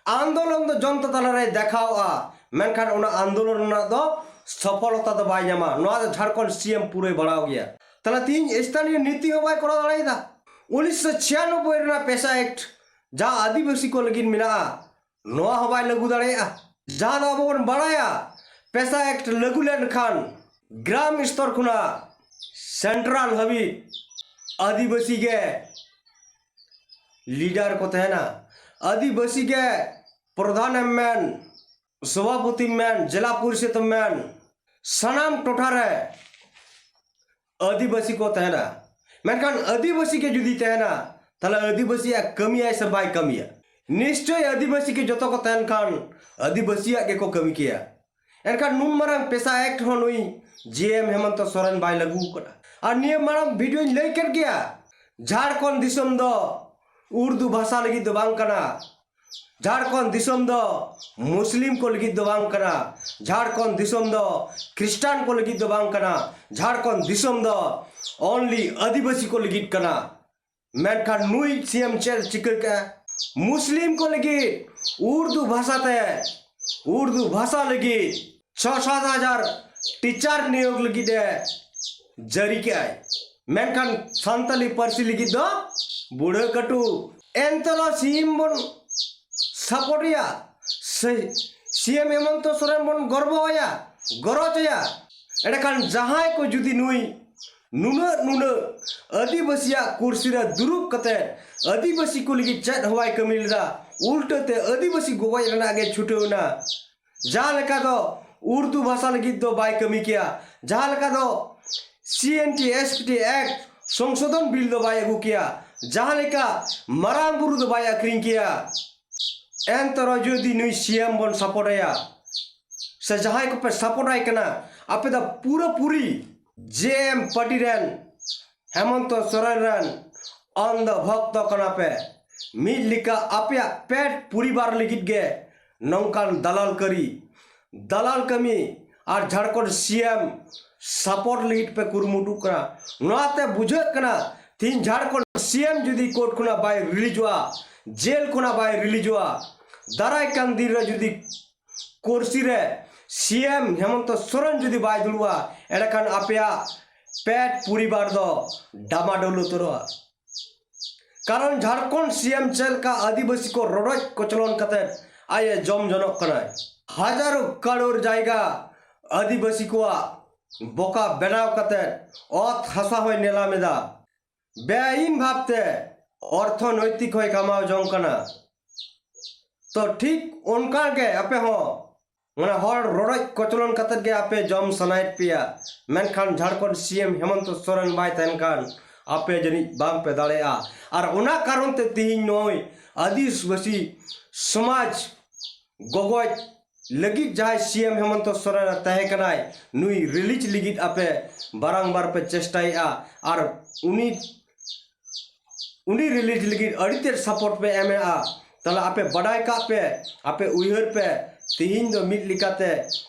ᱟᱱᱫᱳᱞᱚᱱ ᱫᱚ ᱡᱚᱱᱛᱟ ᱛᱟᱞᱟᱨᱮᱭ ᱫᱮᱠᱷᱟᱣᱼᱟ, ᱢᱮᱱᱠᱷᱟᱱ ᱚᱱᱟ ᱟᱱᱫᱳᱞᱚᱱ ᱨᱮᱱᱟᱜ ᱫᱚ ᱥᱚᱯᱷᱚᱞᱚᱛᱟ ᱫᱚ ᱵᱟᱭ ᱧᱟᱢᱟ᱾ ᱱᱚᱣᱟ ᱫᱚ ᱡᱷᱟᱲᱠᱷᱚᱸᱰ ᱥᱤ ᱮᱢ ᱯᱩᱨᱟᱹᱭ ᱵᱟᱲᱟᱣ ᱜᱮᱭᱟ᱾ ᱛᱟᱦᱞᱮ ᱛᱤᱦᱤᱧ ᱥᱛᱷᱟᱱᱤᱭᱚ ᱱᱤᱛᱤ ᱦᱚᱸ ᱵᱟᱭ ᱠᱚᱨᱟᱣ ᱫᱟᱲᱮᱭᱟᱫᱟ᱾ ᱩᱱᱤᱥᱥᱚ ᱪᱷᱤᱭᱟᱱᱚᱵᱵᱳᱭ ᱨᱮᱱᱟᱜ ᱯᱮᱥᱟ ᱮᱠᱴ, ᱡᱟᱦᱟᱸ ᱟᱹᱫᱤᱵᱟᱹᱥᱤ ᱠᱚ ᱞᱟᱹᱜᱤᱫ ᱢᱮᱱᱟᱜᱼᱟ, ᱱᱚᱣᱟ ᱦᱚᱸ ᱵᱟᱭ ᱞᱟᱹᱜᱩ ᱫᱟᱲᱮᱭᱟᱜᱼᱟ᱾ ᱡᱟᱦᱟᱸ ᱫᱚ ᱟᱵᱚ ᱵᱚᱱ ᱵᱟᱲᱟᱭᱟ, ᱯᱮᱥᱟ ᱮᱠᱴ ᱞᱟᱹᱜᱩ ᱞᱮᱱᱠᱷᱟᱱ ᱜᱨᱟᱢ ᱥᱛᱚᱨ ᱠᱷᱚᱱᱟᱜ ᱥᱮᱱᱴᱨᱟᱞ ᱦᱟᱹᱵᱤᱡ ᱟᱹᱫᱤᱵᱟᱹᱥᱤ ᱜᱮ ᱞᱤᱰᱟᱨ ᱠᱚ ᱛᱟᱦᱮᱱᱟ᱾ ᱟᱹᱫᱤᱵᱟᱹᱥᱤ ᱜᱮ ᱯᱨᱚᱫᱷᱟᱱ ᱮᱢ ᱢᱮᱱ, ᱥᱚᱵᱷᱟᱯᱚᱛᱤᱢ ᱢᱮᱱ, ᱡᱮᱞᱟ ᱯᱚᱨᱤᱥᱚᱫᱽ ᱮᱢ ᱢᱮᱱ, ᱥᱟᱱᱟᱢ ᱴᱚᱴᱷᱟ ᱨᱮ ᱟᱹᱫᱤᱵᱟᱹᱥᱤ ᱠᱚ ᱛᱟᱦᱮᱱᱟ᱾ ᱢᱮᱱᱠᱷᱟᱱ ᱟᱹᱫᱤᱵᱟᱹᱥᱤ ᱜᱮ ᱡᱩᱫᱤ ᱛᱟᱦᱮᱱᱟ, ᱛᱟᱦᱞᱮ ᱟᱹᱫᱤᱵᱟᱹᱥᱤᱭᱟᱜ ᱠᱟᱹᱢᱤᱭᱟᱭ ᱥᱮ ᱵᱟᱭ ᱠᱟᱹᱢᱤᱭᱟ? ᱱᱤᱥᱪᱚᱭ ᱟᱹᱫᱤᱵᱟᱹᱥᱤ ᱜᱮ ᱡᱚᱛᱚ ᱠᱚ ᱛᱟᱦᱮᱱ ᱠᱷᱟᱱ ᱟᱹᱫᱤᱵᱟᱹᱥᱤᱭᱟᱜ ᱜᱮᱠᱚ ᱠᱟᱹᱢᱤ ᱠᱮᱭᱟ᱾ ᱮᱱᱠᱷᱟᱱ ᱱᱩᱱ ᱢᱟᱨᱟᱝ ᱯᱮᱥᱟ ᱮᱠᱴ ᱦᱚᱸ ᱱᱩᱭ ᱡᱤ ᱮᱢ ᱦᱮᱢᱚᱱᱛᱚ ᱥᱚᱨᱮᱱ ᱵᱟᱭ ᱞᱟᱹᱜᱩ ᱟᱠᱟᱫᱟ᱾ ᱟᱨ ᱱᱤᱭᱟᱹ ᱢᱟᱲᱟᱝ ᱵᱷᱤᱰᱤᱭᱳᱧ ᱞᱟᱹᱭ ᱠᱮᱫ ᱜᱮᱭᱟ, ᱡᱷᱟᱲᱠᱷᱚᱸᱰ ᱫᱤᱥᱚᱢ ᱫᱚ ᱩᱨᱫᱩ ᱵᱷᱟᱥᱟ ᱞᱟᱹᱜᱤᱫ ᱫᱚ ᱵᱟᱝ ᱠᱟᱱᱟ᱾ ᱡᱷᱟᱲᱠᱷᱚᱸᱰ ᱫᱤᱥᱚᱢ ᱫᱚ ᱢᱩᱥᱞᱤᱢ ᱠᱚ ᱞᱟᱹᱜᱤᱫ ᱫᱚ ᱵᱟᱝ ᱠᱟᱱᱟ᱾ ᱡᱷᱟᱲᱠᱷᱚᱸᱰ ᱫᱤᱥᱚᱢ ᱫᱚ ᱠᱷᱨᱤᱥᱴᱟᱱ ᱠᱚ ᱞᱟᱹᱜᱤᱫ ᱫᱚ ᱵᱟᱝ ᱠᱟᱱᱟ᱾ ᱡᱷᱟᱲᱠᱷᱚᱸᱰ ᱫᱤᱥᱚᱢ ᱫᱚ only ᱟᱹᱫᱤᱵᱟᱹᱥᱤ ᱠᱚ ᱞᱟᱹᱜᱤᱫ ᱠᱟᱱᱟ᱾ ᱢᱮᱱᱠᱷᱟᱱ ᱱᱩᱭ ᱥᱤ ᱮᱢ ᱪᱮᱫ ᱪᱤᱠᱟᱹ ᱠᱮᱜᱼᱟ? ᱢᱩᱥᱞᱤᱢ ᱠᱚ ᱞᱟᱹᱜᱤᱫ ᱩᱨᱫᱩ ᱵᱷᱟᱥᱟ ᱛᱮ, ᱩᱨᱫᱩ ᱵᱷᱟᱥᱟ ᱞᱟᱹᱜᱤᱫ ᱪᱷᱚ ᱥᱟᱛ ᱦᱟᱡᱟᱨ ᱴᱤᱪᱟᱨ ᱱᱤᱭᱳᱜᱽ ᱞᱟᱹᱜᱤᱫ ᱮ ᱡᱟᱹᱨᱤ ᱠᱮᱜᱼᱟᱭ᱾ ᱢᱮᱱᱠᱷᱟᱱ ᱥᱟᱱᱛᱟᱞᱤ ᱯᱟᱹᱨᱥᱤ ᱞᱟᱹᱜᱤᱫ ᱫᱚ ᱵᱩᱲᱦᱟᱹ ᱠᱟᱹᱴᱩ᱾ ᱮᱱᱛᱮ ᱨᱮᱦᱚᱸ ᱥᱤ ᱮᱢ ᱵᱚᱱ ᱥᱟᱯᱳᱨᱴ ᱮᱭᱟ, ᱥᱤ ᱮᱢ ᱦᱮᱢᱚᱱᱛᱚ ᱥᱚᱨᱮᱱ ᱵᱚᱱ ᱜᱚᱨᱵᱚ ᱟᱭᱟ, ᱜᱚᱨᱚᱡᱽ ᱟᱭᱟ᱾ ᱮᱸᱰᱮᱠᱷᱟᱱ ᱡᱟᱦᱟᱸᱭ ᱠᱚ ᱡᱩᱫᱤ ᱱᱩᱭ ᱱᱩᱱᱟᱹᱜ ᱱᱩᱱᱟᱹᱜ ᱟᱹᱫᱤᱵᱟᱹᱥᱤᱭᱟᱜ ᱠᱩᱨᱥᱤ ᱨᱮ ᱫᱩᱲᱩᱵ ᱠᱟᱛᱮ ᱟᱹᱫᱤᱵᱟᱹᱥᱤ ᱠᱚ ᱞᱟᱹᱜᱤᱫ ᱪᱮᱫ ᱦᱚᱸ ᱵᱟᱭ ᱠᱟᱹᱢᱤ ᱞᱮᱫᱟ, ᱩᱞᱴᱟᱹ ᱛᱮ ᱟᱹᱫᱤᱵᱟᱹᱥᱤ ᱜᱚᱜᱚᱡ ᱨᱮᱱᱟᱜ ᱜᱮ ᱪᱷᱩᱴᱟᱹᱣ ᱮᱱᱟ᱾ ᱡᱟᱦᱟᱸ ᱞᱮᱠᱟ ᱫᱚ ᱩᱨᱫᱩ ᱵᱷᱟᱥᱟ ᱞᱟᱹᱜᱤᱫ ᱫᱚ ᱵᱟᱭ ᱠᱟᱹᱢᱤ ᱠᱮᱭᱟ, ᱡᱟᱦᱟᱸ ᱞᱮᱠᱟ ᱫᱚ C N T S T act ᱥᱚᱝᱥᱳᱫᱷᱚᱱ ᱵᱤᱞ ᱫᱚ ᱵᱟᱭ ᱟᱹᱜᱩ ᱠᱮᱭᱟ, ᱡᱟᱦᱟᱸ ᱞᱮᱠᱟ ᱢᱟᱨᱟᱝ ᱵᱩᱨᱩ ᱫᱚ ᱵᱟᱭ ᱟᱹᱠᱷᱨᱤᱧ ᱠᱮᱭᱟ᱾ ᱮᱱᱛᱮ ᱨᱮᱦᱚᱸ ᱡᱩᱫᱤ ᱱᱩᱭ ᱥᱤ ᱮᱢ ᱵᱚᱱ ᱥᱟᱯᱳᱨᱴ ᱟᱭᱟ, ᱥᱮ ᱡᱟᱦᱟᱸᱭ ᱠᱚᱯᱮ ᱥᱟᱯᱳᱨᱴ ᱟᱭ ᱠᱟᱱᱟ, ᱟᱯᱮ ᱫᱚ ᱯᱩᱨᱟᱹ ᱯᱩᱨᱤ ᱡᱮ ᱮᱢ ᱯᱟᱨᱴᱤ ᱨᱮᱱ, ᱦᱮᱢᱚᱱᱛᱚ ᱥᱚᱨᱮᱱ ᱨᱮᱱ ᱚᱱᱫᱷᱚ ᱵᱷᱚᱠᱛᱚ ᱠᱟᱱᱟ ᱯᱮ᱾ ᱢᱤᱫ ᱞᱮᱠᱟ ᱟᱯᱮᱭᱟᱜ ᱯᱮᱴ ᱯᱚᱨᱤᱵᱟᱨ ᱞᱟᱹᱜᱤᱫ ᱜᱮ ᱱᱚᱝᱠᱟᱱ ᱫᱟᱞᱟᱞ ᱠᱟᱹᱨᱤ, ᱫᱟᱞᱟᱞ ᱠᱟᱹᱢᱤ ᱟᱨ ᱡᱷᱟᱲᱠᱷᱚᱸᱰ ᱥᱤ ᱮᱢ ᱥᱟᱯᱳᱨᱴ ᱞᱟᱹᱜᱤᱫ ᱯᱮ ᱠᱩᱨᱩᱢᱩᱴᱩᱜ ᱠᱟᱱᱟ᱾ ᱱᱚᱣᱟᱛᱮ ᱵᱩᱡᱷᱟᱹᱜ ᱠᱟᱱᱟ, ᱛᱤᱦᱤᱧ ᱡᱷᱟᱲᱠᱷᱚᱸᱰ ᱥᱤ ᱮᱢ ᱡᱩᱫᱤ ᱠᱳᱨᱴ ᱠᱷᱚᱱᱟᱜ ᱵᱟᱭ ᱨᱤᱞᱤᱡᱚᱜᱼᱟ, ᱡᱮᱞ ᱠᱷᱚᱱᱟᱜ ᱵᱟᱭ ᱨᱤᱞᱤᱡᱚᱜᱼᱟ, ᱫᱟᱨᱟᱭ ᱠᱟᱱ ᱫᱤᱱ ᱨᱮ ᱡᱩᱫᱤ ᱠᱩᱨᱥᱤ ᱨᱮ ᱥᱤ ᱮᱢ ᱦᱮᱢᱚᱱᱛᱚ ᱥᱚᱨᱮᱱ ᱡᱩᱫᱤ ᱵᱟᱭ ᱫᱩᱲᱩᱵᱼᱟ, ᱮᱸᱰᱮᱠᱷᱟᱱ ᱟᱯᱮᱭᱟᱜ ᱯᱮᱴ ᱯᱚᱨᱤᱵᱟᱨ ᱫᱚ ᱰᱟᱢᱟᱰᱳᱞ ᱩᱛᱟᱹᱨᱚᱜᱼᱟ᱾ ᱠᱟᱨᱚᱱ ᱡᱷᱟᱲᱠᱷᱚᱸᱰ ᱥᱤ ᱮᱢ ᱪᱮᱫ ᱞᱮᱠᱟ ᱟᱹᱫᱤᱵᱟᱹᱥᱤ ᱠᱚ ᱨᱚᱰᱚᱡ ᱠᱚᱪᱞᱚᱱ ᱠᱟᱛᱮ ᱟᱡ ᱮ ᱡᱚᱢ ᱡᱚᱱᱚᱜ ᱠᱟᱱᱟᱭ, ᱦᱟᱡᱟᱨᱚ ᱠᱟᱨᱳᱲ ᱡᱟᱭᱜᱟ ᱟᱹᱫᱤᱵᱟᱹᱥᱤ ᱠᱚᱣᱟᱜ ᱵᱚᱠᱟ ᱵᱮᱱᱟᱣ ᱠᱟᱛᱮ ᱚᱛ ᱦᱟᱥᱟ ᱦᱚᱸᱭ ᱱᱮᱞᱟᱢ ᱮᱫᱟ, ᱵᱮᱼᱟᱭᱤᱱ ᱵᱷᱟᱵᱽᱛᱮ ᱚᱨᱛᱷᱚᱱᱳᱭᱛᱤᱠ ᱦᱚᱸᱭ ᱠᱟᱢᱟᱣ ᱡᱚᱝ ᱠᱟᱱᱟ᱾ ᱛᱚ ᱴᱷᱤᱠ ᱚᱱᱠᱟ ᱜᱮ ᱟᱯᱮ ᱦᱚᱸ ᱚᱱᱟ ᱦᱚᱲ ᱨᱚᱰᱚᱡ ᱠᱚᱪᱞᱚᱱ ᱠᱟᱛᱮ ᱜᱮ ᱟᱯᱮ ᱡᱚᱢ ᱥᱟᱱᱟᱭᱮᱫ ᱯᱮᱭᱟ, ᱢᱮᱱᱠᱷᱟᱱ ᱡᱷᱟᱲᱠᱷᱚᱸᱰ ᱥᱤ ᱮᱢ ᱦᱮᱢᱚᱱᱛᱚ ᱥᱚᱨᱮᱱ ᱵᱟᱭ ᱛᱟᱦᱮᱱ ᱠᱷᱟᱱ ᱟᱯᱮ ᱡᱟᱹᱱᱤᱡ ᱵᱟᱝ ᱯᱮ ᱫᱟᱲᱮᱭᱟᱜᱼᱟ᱾ ᱟᱨ ᱚᱱᱟ ᱠᱟᱨᱚᱱ ᱛᱮ ᱛᱤᱦᱤᱧ ᱱᱚᱜᱼᱚᱭ ᱟᱹᱫᱤᱵᱟᱹᱥᱤ ᱥᱚᱢᱟᱡᱽ ᱜᱚᱜᱚᱡ ᱞᱟᱹᱜᱤᱫ ᱡᱟᱦᱟᱸᱭ ᱥᱤ ᱮᱢ ᱦᱮᱢᱚᱱᱛᱚ ᱥᱚᱨᱮᱱ ᱮ ᱛᱟᱦᱮᱸ ᱠᱟᱱᱟᱭ, ᱱᱩᱭ ᱨᱤᱞᱤᱡᱽ ᱞᱟᱹᱜᱤᱫ ᱟᱯᱮ ᱵᱟᱨᱟᱝᱵᱟᱨ ᱯᱮ ᱪᱮᱥᱴᱟᱭᱮᱫᱼᱟ᱾ ᱟᱨ ᱩᱱᱤ, ᱩᱱᱤ ᱨᱤᱞᱤᱡᱽ ᱞᱟᱹᱜᱤᱫ ᱟᱹᱰᱤ ᱛᱮᱫ ᱥᱟᱯᱳᱨᱴ ᱯᱮ ᱮᱢᱮᱫᱼᱟ᱾ ᱛᱟᱦᱞᱮ ᱟᱯᱮ ᱵᱟᱰᱟᱭ ᱠᱟᱜ ᱯᱮ, ᱟᱯᱮ ᱩᱭᱦᱟᱹᱨ ᱯᱮ, ᱛᱤᱦᱤᱧ ᱫᱚ ᱢᱤᱫ ᱞᱮᱠᱟᱛᱮ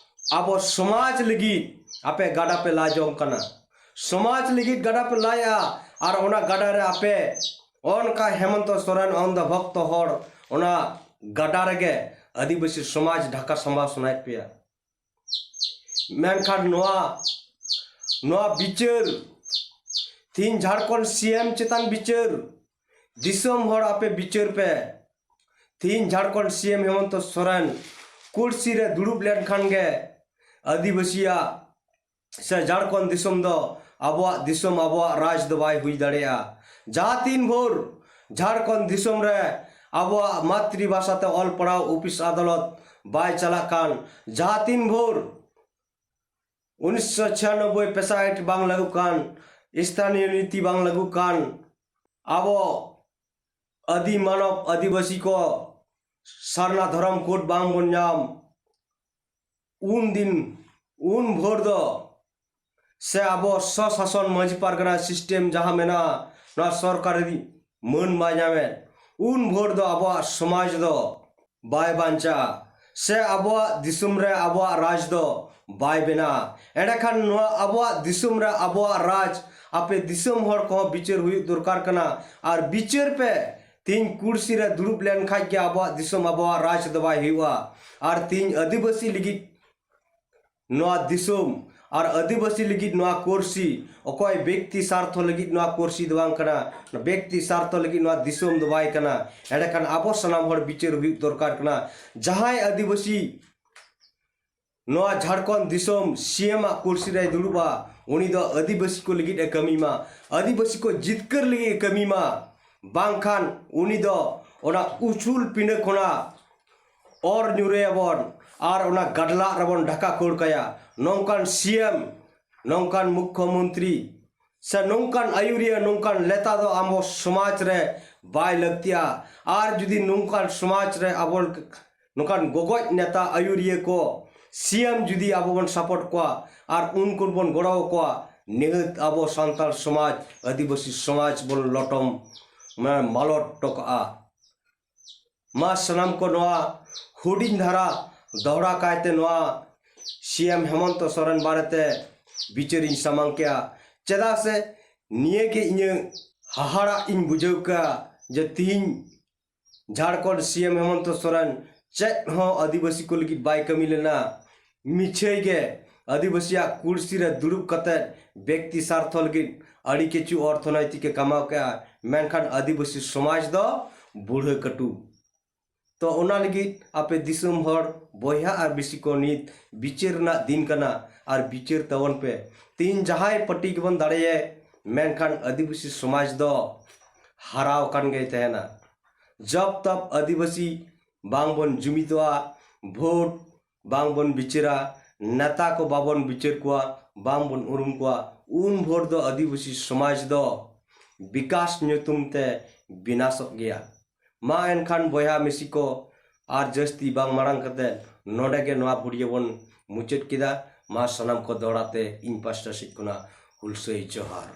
ᱟᱵᱚ ᱥᱚᱢᱟᱡᱽ ᱞᱟᱹᱜᱤᱫ ᱟᱯᱮ ᱜᱟᱰᱟ ᱯᱮ ᱞᱟ ᱡᱚᱝ ᱠᱟᱱᱟ, ᱥᱚᱢᱟᱡᱽ ᱞᱟᱹᱜᱤᱫ ᱜᱟᱰᱟ ᱯᱮ ᱞᱟᱭᱟ᱾ ᱟᱨ ᱚᱱᱟ ᱜᱟᱰᱟ ᱨᱮ ᱟᱯᱮ ᱚᱱᱠᱟ ᱦᱮᱢᱚᱱᱛᱚ ᱥᱚᱨᱮᱱ ᱚᱱᱫᱷᱚ ᱵᱷᱚᱠᱛᱚ ᱦᱚᱲ ᱚᱱᱟ ᱜᱟᱰᱟ ᱨᱮᱜᱮ ᱟᱹᱫᱤᱵᱟᱹᱥᱤ ᱥᱚᱢᱟᱡᱽ ᱰᱷᱟᱠᱟ ᱥᱟᱢᱵᱟᱣ ᱥᱟᱱᱟᱭᱮᱫ ᱯᱮᱭᱟ᱾ ᱢᱮᱱᱠᱷᱟᱱ ᱱᱚᱣᱟ, ᱱᱚᱣᱟ ᱵᱤᱪᱟᱹᱨ, ᱛᱤᱦᱤᱧ ᱡᱷᱟᱲᱠᱷᱚᱸᱰ ᱥᱤ ᱮᱢ ᱪᱮᱛᱟᱱ ᱵᱤᱪᱟᱹᱨ, ᱫᱤᱥᱚᱢ ᱦᱚᱲ ᱟᱯᱮ ᱵᱤᱪᱟᱹᱨ ᱯᱮ᱾ ᱛᱤᱦᱤᱧ ᱡᱷᱟᱲᱠᱷᱚᱸᱰ ᱥᱤ ᱮᱢ ᱦᱮᱢᱚᱱᱛᱚ ᱥᱚᱨᱮᱱ ᱠᱩᱨᱥᱤ ᱨᱮ ᱫᱩᱲᱩᱵ ᱞᱮᱱᱠᱷᱟᱱ ᱜᱮ ᱟᱹᱫᱤᱵᱟᱹᱥᱤᱭᱟᱜ ᱥᱮ ᱡᱷᱟᱲᱠᱷᱚᱸᱰ ᱫᱤᱥᱚᱢ ᱫᱚ ᱟᱵᱚᱣᱟᱜ ᱫᱤᱥᱚᱢ, ᱟᱵᱚᱣᱟᱜ ᱨᱟᱡᱽ ᱫᱚ ᱵᱟᱭ ᱦᱩᱭ ᱫᱟᱲᱮᱭᱟᱜᱼᱟ᱾ ᱡᱟᱦᱟᱸ ᱛᱤᱱ ᱵᱷᱳᱨ ᱡᱷᱟᱲᱠᱷᱚᱸᱰ ᱫᱤᱥᱚᱢ ᱨᱮ ᱟᱵᱚᱣᱟᱜ ᱢᱟᱛᱨᱤ ᱵᱷᱟᱥᱟ ᱛᱮ ᱚᱞ ᱯᱟᱲᱦᱟᱣ ᱚᱯᱷᱤᱥ ᱟᱫᱟᱞᱚᱛ ᱵᱟᱭ ᱪᱟᱞᱟᱜ ᱠᱟᱱ, ᱡᱟᱦᱟᱸ ᱛᱤᱱ ᱵᱷᱳᱨ ᱩᱱᱤᱥᱥᱚ ᱪᱷᱤᱭᱟᱱᱚᱵᱵᱳᱭ ᱯᱮᱥᱟ ᱮᱠᱴ ᱵᱟᱝ ᱞᱟᱹᱜᱩᱜ ᱠᱟᱱ, ᱥᱛᱷᱟᱱᱤᱭᱚ ᱱᱤᱛᱤ ᱵᱟᱝ ᱞᱟᱹᱜᱩᱜ ᱠᱟᱱ, ᱟᱵᱚ ᱟᱹᱫᱤ ᱢᱟᱱᱚᱵ ᱟᱹᱫᱤᱵᱟᱹᱥᱤ ᱠᱚ ᱥᱟᱨᱱᱟ ᱫᱷᱚᱨᱚᱢ ᱠᱳᱰ ᱵᱟᱝ ᱵᱚᱱ ᱧᱟᱢ, ᱩᱱ ᱫᱤᱱ, ᱩᱱ ᱵᱷᱳᱨ ᱫᱚ ᱥᱮ ᱟᱵᱚ ᱥᱚᱥᱟᱥᱚᱱ ᱢᱟᱹᱡᱷᱤ ᱯᱟᱨᱜᱟᱱᱟ system ᱡᱟᱦᱟᱸ ᱢᱮᱱᱟᱜᱼᱟ, ᱱᱚᱣᱟ ᱥᱚᱨᱠᱟᱨᱤ ᱢᱟᱹᱱ ᱵᱟᱭ ᱧᱟᱢᱮᱫ, ᱩᱱ ᱵᱷᱳᱨ ᱫᱚ ᱟᱵᱚᱣᱟᱜ ᱥᱚᱢᱟᱡᱽ ᱫᱚ ᱵᱟᱭ ᱵᱟᱧᱪᱟᱜᱼᱟ, ᱥᱮ ᱟᱵᱚᱣᱟᱜ ᱫᱤᱥᱚᱢ ᱨᱮ ᱟᱵᱚᱣᱟᱜ ᱨᱟᱡᱽ ᱫᱚ ᱵᱟᱭ ᱵᱮᱱᱟᱜᱼᱟ᱾ ᱮᱸᱰᱮᱠᱷᱟᱱ ᱱᱚᱣᱟ ᱟᱵᱚᱣᱟᱜ ᱫᱤᱥᱚᱢ ᱨᱮ ᱟᱵᱚᱣᱟᱜ ᱨᱟᱡᱽ ᱟᱯᱮ ᱫᱤᱥᱚᱢ ᱦᱚᱲ ᱠᱚᱦᱚᱸ ᱵᱤᱪᱟᱹᱨ ᱦᱩᱭᱩᱜ ᱫᱚᱨᱠᱟᱨ ᱠᱟᱱᱟ᱾ ᱟᱨ ᱵᱤᱪᱟᱹᱨ ᱯᱮ, ᱛᱤᱦᱤᱧ ᱠᱩᱨᱥᱤ ᱨᱮ ᱫᱩᱲᱩᱵ ᱞᱮᱱ ᱠᱷᱟᱡ ᱜᱮ ᱟᱵᱚᱣᱟᱜ ᱫᱤᱥᱚᱢ ᱟᱵᱚᱣᱟᱜ ᱨᱟᱡᱽ ᱫᱚ ᱵᱟᱭ ᱦᱩᱭᱩᱜᱼᱟ᱾ ᱟᱨ ᱛᱤᱦᱤᱧ ᱟᱹᱫᱤᱵᱟᱹᱥᱤ ᱞᱟᱹᱜᱤᱫ ᱱᱚᱣᱟ ᱫᱤᱥᱚᱢ ᱟᱨ ᱟᱹᱫᱤᱵᱟᱹᱥᱤ ᱞᱟᱹᱜᱤᱫ ᱱᱚᱣᱟ ᱠᱩᱨᱥᱤ ᱚᱠᱚᱭ ᱵᱮᱠᱛᱤ ᱥᱟᱨᱛᱷᱚ ᱞᱟᱹᱜᱤᱫ ᱱᱚᱣᱟ ᱠᱩᱨᱥᱤ ᱫᱚ ᱵᱟᱝ ᱠᱟᱱᱟ, ᱵᱮᱠᱛᱤ ᱥᱟᱨᱛᱷᱚ ᱞᱟᱹᱜᱤᱫ ᱱᱚᱣᱟ ᱫᱤᱥᱚᱢ ᱫᱚ ᱵᱟᱭ ᱠᱟᱱᱟ᱾ ᱮᱸᱰᱮᱠᱷᱟᱱ ᱟᱵᱚ ᱥᱟᱱᱟᱢ ᱦᱚᱲ ᱵᱤᱪᱟᱹᱨ ᱦᱩᱭᱩᱜ ᱫᱚᱨᱠᱟᱨ ᱠᱟᱱᱟ᱾ ᱡᱟᱦᱟᱸᱭ ᱟᱹᱫᱤᱵᱟᱹᱥᱤ ᱱᱚᱣᱟ ᱡᱷᱟᱲᱠᱷᱚᱸᱰ ᱫᱤᱥᱚᱢ CM ᱟᱜ ᱠᱩᱨᱥᱤ ᱨᱮᱭ ᱫᱩᱲᱩᱵᱼᱟ, ᱩᱱᱤ ᱫᱚ ᱟᱹᱫᱤᱵᱟᱹᱥᱤ ᱠᱚ ᱞᱟᱹᱜᱤᱫ ᱮ ᱠᱟᱹᱢᱤ ᱢᱟ, ᱟᱹᱫᱤᱵᱟᱹᱥᱤ ᱠᱚ ᱡᱤᱛᱠᱟᱹᱨ ᱞᱟᱹᱜᱤᱫ ᱮ ᱠᱟᱹᱢᱤ ᱢᱟ᱾ ᱵᱟᱝᱠᱷᱟᱱ ᱩᱱᱤ ᱫᱚ ᱚᱱᱟ ᱩᱥᱩᱞ ᱯᱤᱸᱰᱟᱹ ᱠᱷᱚᱱᱟᱜ ᱚᱨ ᱧᱩᱨᱮᱭᱟᱵᱚᱱ ᱟᱨ ᱚᱱᱟ ᱜᱟᱰᱞᱟᱜ ᱨᱮᱵᱚᱱ ᱰᱷᱟᱠᱟ ᱠᱷᱟᱹᱲ ᱠᱟᱭᱟ᱾ ᱱᱚᱝᱠᱟᱱ CM, ᱱᱚᱝᱠᱟᱱ ᱢᱩᱠᱠᱷᱚ ᱢᱚᱱᱛᱨᱤ ᱥᱮ ᱱᱚᱝᱠᱟᱱ ᱟᱹᱭᱩᱨᱤᱭᱟᱹ, ᱱᱚᱝᱠᱟᱱ ᱱᱮᱛᱟ ᱫᱚ ᱟᱵᱚ ᱥᱚᱢᱟᱡᱽ ᱨᱮ ᱵᱟᱭ ᱞᱟᱹᱠᱛᱤᱜᱼᱟ᱾ ᱟᱨ ᱡᱩᱫᱤ ᱱᱚᱝᱠᱟᱱ ᱥᱚᱢᱟᱡᱽ ᱨᱮ ᱟᱵᱚ ᱱᱚᱝᱠᱟᱱ ᱜᱚᱜᱚᱡ ᱱᱮᱛᱟ ᱟᱹᱭᱩᱨᱤᱭᱟᱹ ᱠᱚ CM ᱡᱩᱫᱤ ᱟᱵᱚ ᱵᱚᱱ support ᱠᱚᱣᱟ ᱟᱨ ᱩᱱᱠᱩ ᱵᱚᱱ ᱜᱚᱲᱚ ᱟᱠᱚᱣᱟ, ᱱᱤᱦᱟᱹᱛ ᱟᱵᱚ ᱥᱟᱱᱛᱟᱲ ᱥᱚᱢᱟᱡᱽ, ᱟᱹᱫᱤᱵᱟᱹᱥᱤ ᱥᱚᱢᱟᱡᱽ ᱵᱚᱱ ᱞᱚᱴᱚᱢ, ᱢᱟᱱᱮ ᱢᱟᱞᱚᱴ ᱦᱚᱴᱚ ᱠᱟᱜᱼᱟ᱾ ᱢᱟ ᱥᱟᱱᱟᱢ ᱠᱚ ᱱᱚᱣᱟ ᱦᱩᱰᱤᱧ ᱫᱷᱟᱨᱟ ᱫᱚᱦᱲᱟ ᱠᱟᱭᱛᱮ ᱱᱚᱣᱟ CM ᱦᱮᱢᱚᱱᱛᱚ ᱥᱚᱨᱮᱱ ᱵᱟᱨᱮᱛᱮ ᱵᱤᱪᱟᱹᱨᱤᱧ ᱥᱟᱢᱟᱝ ᱠᱮᱜᱼᱟ᱾ ᱪᱮᱫᱟᱜ ᱥᱮ ᱱᱤᱭᱟᱹ ᱜᱮ ᱤᱧᱟᱹᱜ ᱦᱟᱦᱟᱲᱟᱜ ᱤᱧ ᱵᱩᱡᱷᱟᱹᱣ ᱠᱮᱜᱼᱟ ᱡᱮ ᱛᱤᱦᱤᱧ ᱡᱷᱟᱲᱠᱷᱚᱸᱰ CM ᱦᱮᱢᱚᱱᱛᱚ ᱥᱚᱨᱮᱱ ᱪᱮᱫ ᱦᱚᱸ ᱟᱹᱫᱤᱵᱟᱹᱥᱤ ᱠᱚ ᱞᱟᱹᱜᱤᱫ ᱵᱟᱭ ᱠᱟᱹᱢᱤ ᱞᱮᱱᱟ᱾ ᱢᱤᱪᱷᱟᱹᱭ ᱜᱮ ᱟᱹᱫᱤᱵᱟᱹᱥᱤᱭᱟᱜ ᱠᱩᱨᱥᱤ ᱨᱮ ᱫᱩᱲᱩᱵ ᱠᱟᱛᱮ ᱵᱮᱠᱛᱤ ᱥᱟᱨᱛᱷᱚ ᱞᱟᱹᱜᱤᱫ ᱟᱹᱰᱤ ᱠᱤᱪᱷᱩ ᱚᱨᱛᱷᱚᱱᱳᱭᱛᱤᱠ ᱮ ᱠᱟᱢᱟᱣ ᱠᱮᱜᱼᱟ, ᱢᱮᱱᱠᱷᱟᱱ ᱟᱹᱫᱤᱵᱟᱹᱥᱤ ᱥᱚᱢᱟᱡᱽ ᱫᱚ ᱵᱩᱲᱦᱟᱹ ᱠᱟᱹᱴᱩᱵ᱾ ᱛᱚ ᱚᱱᱟ ᱞᱟᱹᱜᱤᱫ ᱟᱯᱮ ᱫᱤᱥᱚᱢ ᱦᱚᱲ ᱵᱚᱭᱦᱟ ᱟᱨ ᱵᱤᱥᱤ ᱠᱚ, ᱱᱤᱛ ᱵᱤᱪᱟᱹᱨ ᱨᱮᱱᱟᱜ ᱫᱤᱱ ᱠᱟᱱᱟ ᱟᱨ ᱵᱤᱪᱟᱹᱨ ᱛᱟᱵᱚᱱ ᱯᱮ᱾ ᱛᱤᱦᱤᱧ ᱡᱟᱦᱟᱸᱭ ᱯᱟᱹᱴᱤ ᱜᱮᱵᱚᱱ ᱫᱟᱲᱮᱭᱟᱭ, ᱢᱮᱱᱠᱷᱟᱱ ᱟᱹᱫᱤᱵᱟᱹᱥᱤ ᱥᱚᱢᱟᱡᱽ ᱫᱚ ᱦᱟᱨᱟᱣ ᱟᱠᱟᱱ ᱜᱮᱭ ᱛᱟᱦᱮᱱᱟ᱾ ᱡᱚᱵ ᱛᱚᱵ ᱟᱹᱫᱤᱵᱟᱹᱥᱤ ᱵᱟᱝ ᱵᱚᱱ ᱡᱩᱢᱤᱫᱚᱜᱼᱟ, ᱵᱷᱳᱴ ᱵᱟᱝ ᱵᱚᱱ ᱵᱤᱪᱟᱹᱨᱟ, ᱱᱮᱛᱟ ᱠᱚ ᱵᱟᱵᱚᱱ ᱵᱤᱪᱟᱹᱨ ᱠᱚᱣᱟ, ᱵᱟᱝ ᱵᱚᱱ ᱩᱨᱩᱢ ᱠᱚᱣᱟ, ᱩᱱ ᱵᱷᱳᱨ ᱫᱚ ᱟᱹᱫᱤᱵᱟᱹᱥᱤ ᱥᱚᱢᱟᱡᱽ ᱫᱚ ᱵᱤᱠᱟᱥ ᱧᱩᱛᱩᱢ ᱛᱮ ᱵᱤᱱᱟᱥᱚᱜ ᱜᱮᱭᱟ᱾ ᱢᱟ ᱮᱱᱠᱷᱟᱱ ᱵᱚᱭᱦᱟ ᱢᱤᱥᱤ ᱠᱚ, ᱟᱨ ᱡᱟᱹᱥᱛᱤ ᱵᱟᱝ ᱢᱟᱲᱟᱝ ᱠᱟᱛᱮ ᱱᱚᱰᱮ ᱜᱮ ᱱᱚᱣᱟ ᱵᱷᱤᱰᱤᱭᱳ ᱵᱚᱱ ᱢᱩᱪᱟᱹᱫ ᱠᱮᱫᱟ᱾ ᱢᱟ ᱥᱟᱱᱟᱢ ᱠᱚ ᱫᱚᱲᱟ ᱛᱮ ᱤᱧ ᱯᱟᱥᱴᱟ ᱥᱮᱫ ᱠᱷᱚᱱᱟᱜ ᱦᱩᱞᱥᱟᱹᱭ ᱡᱚᱦᱟᱨ᱾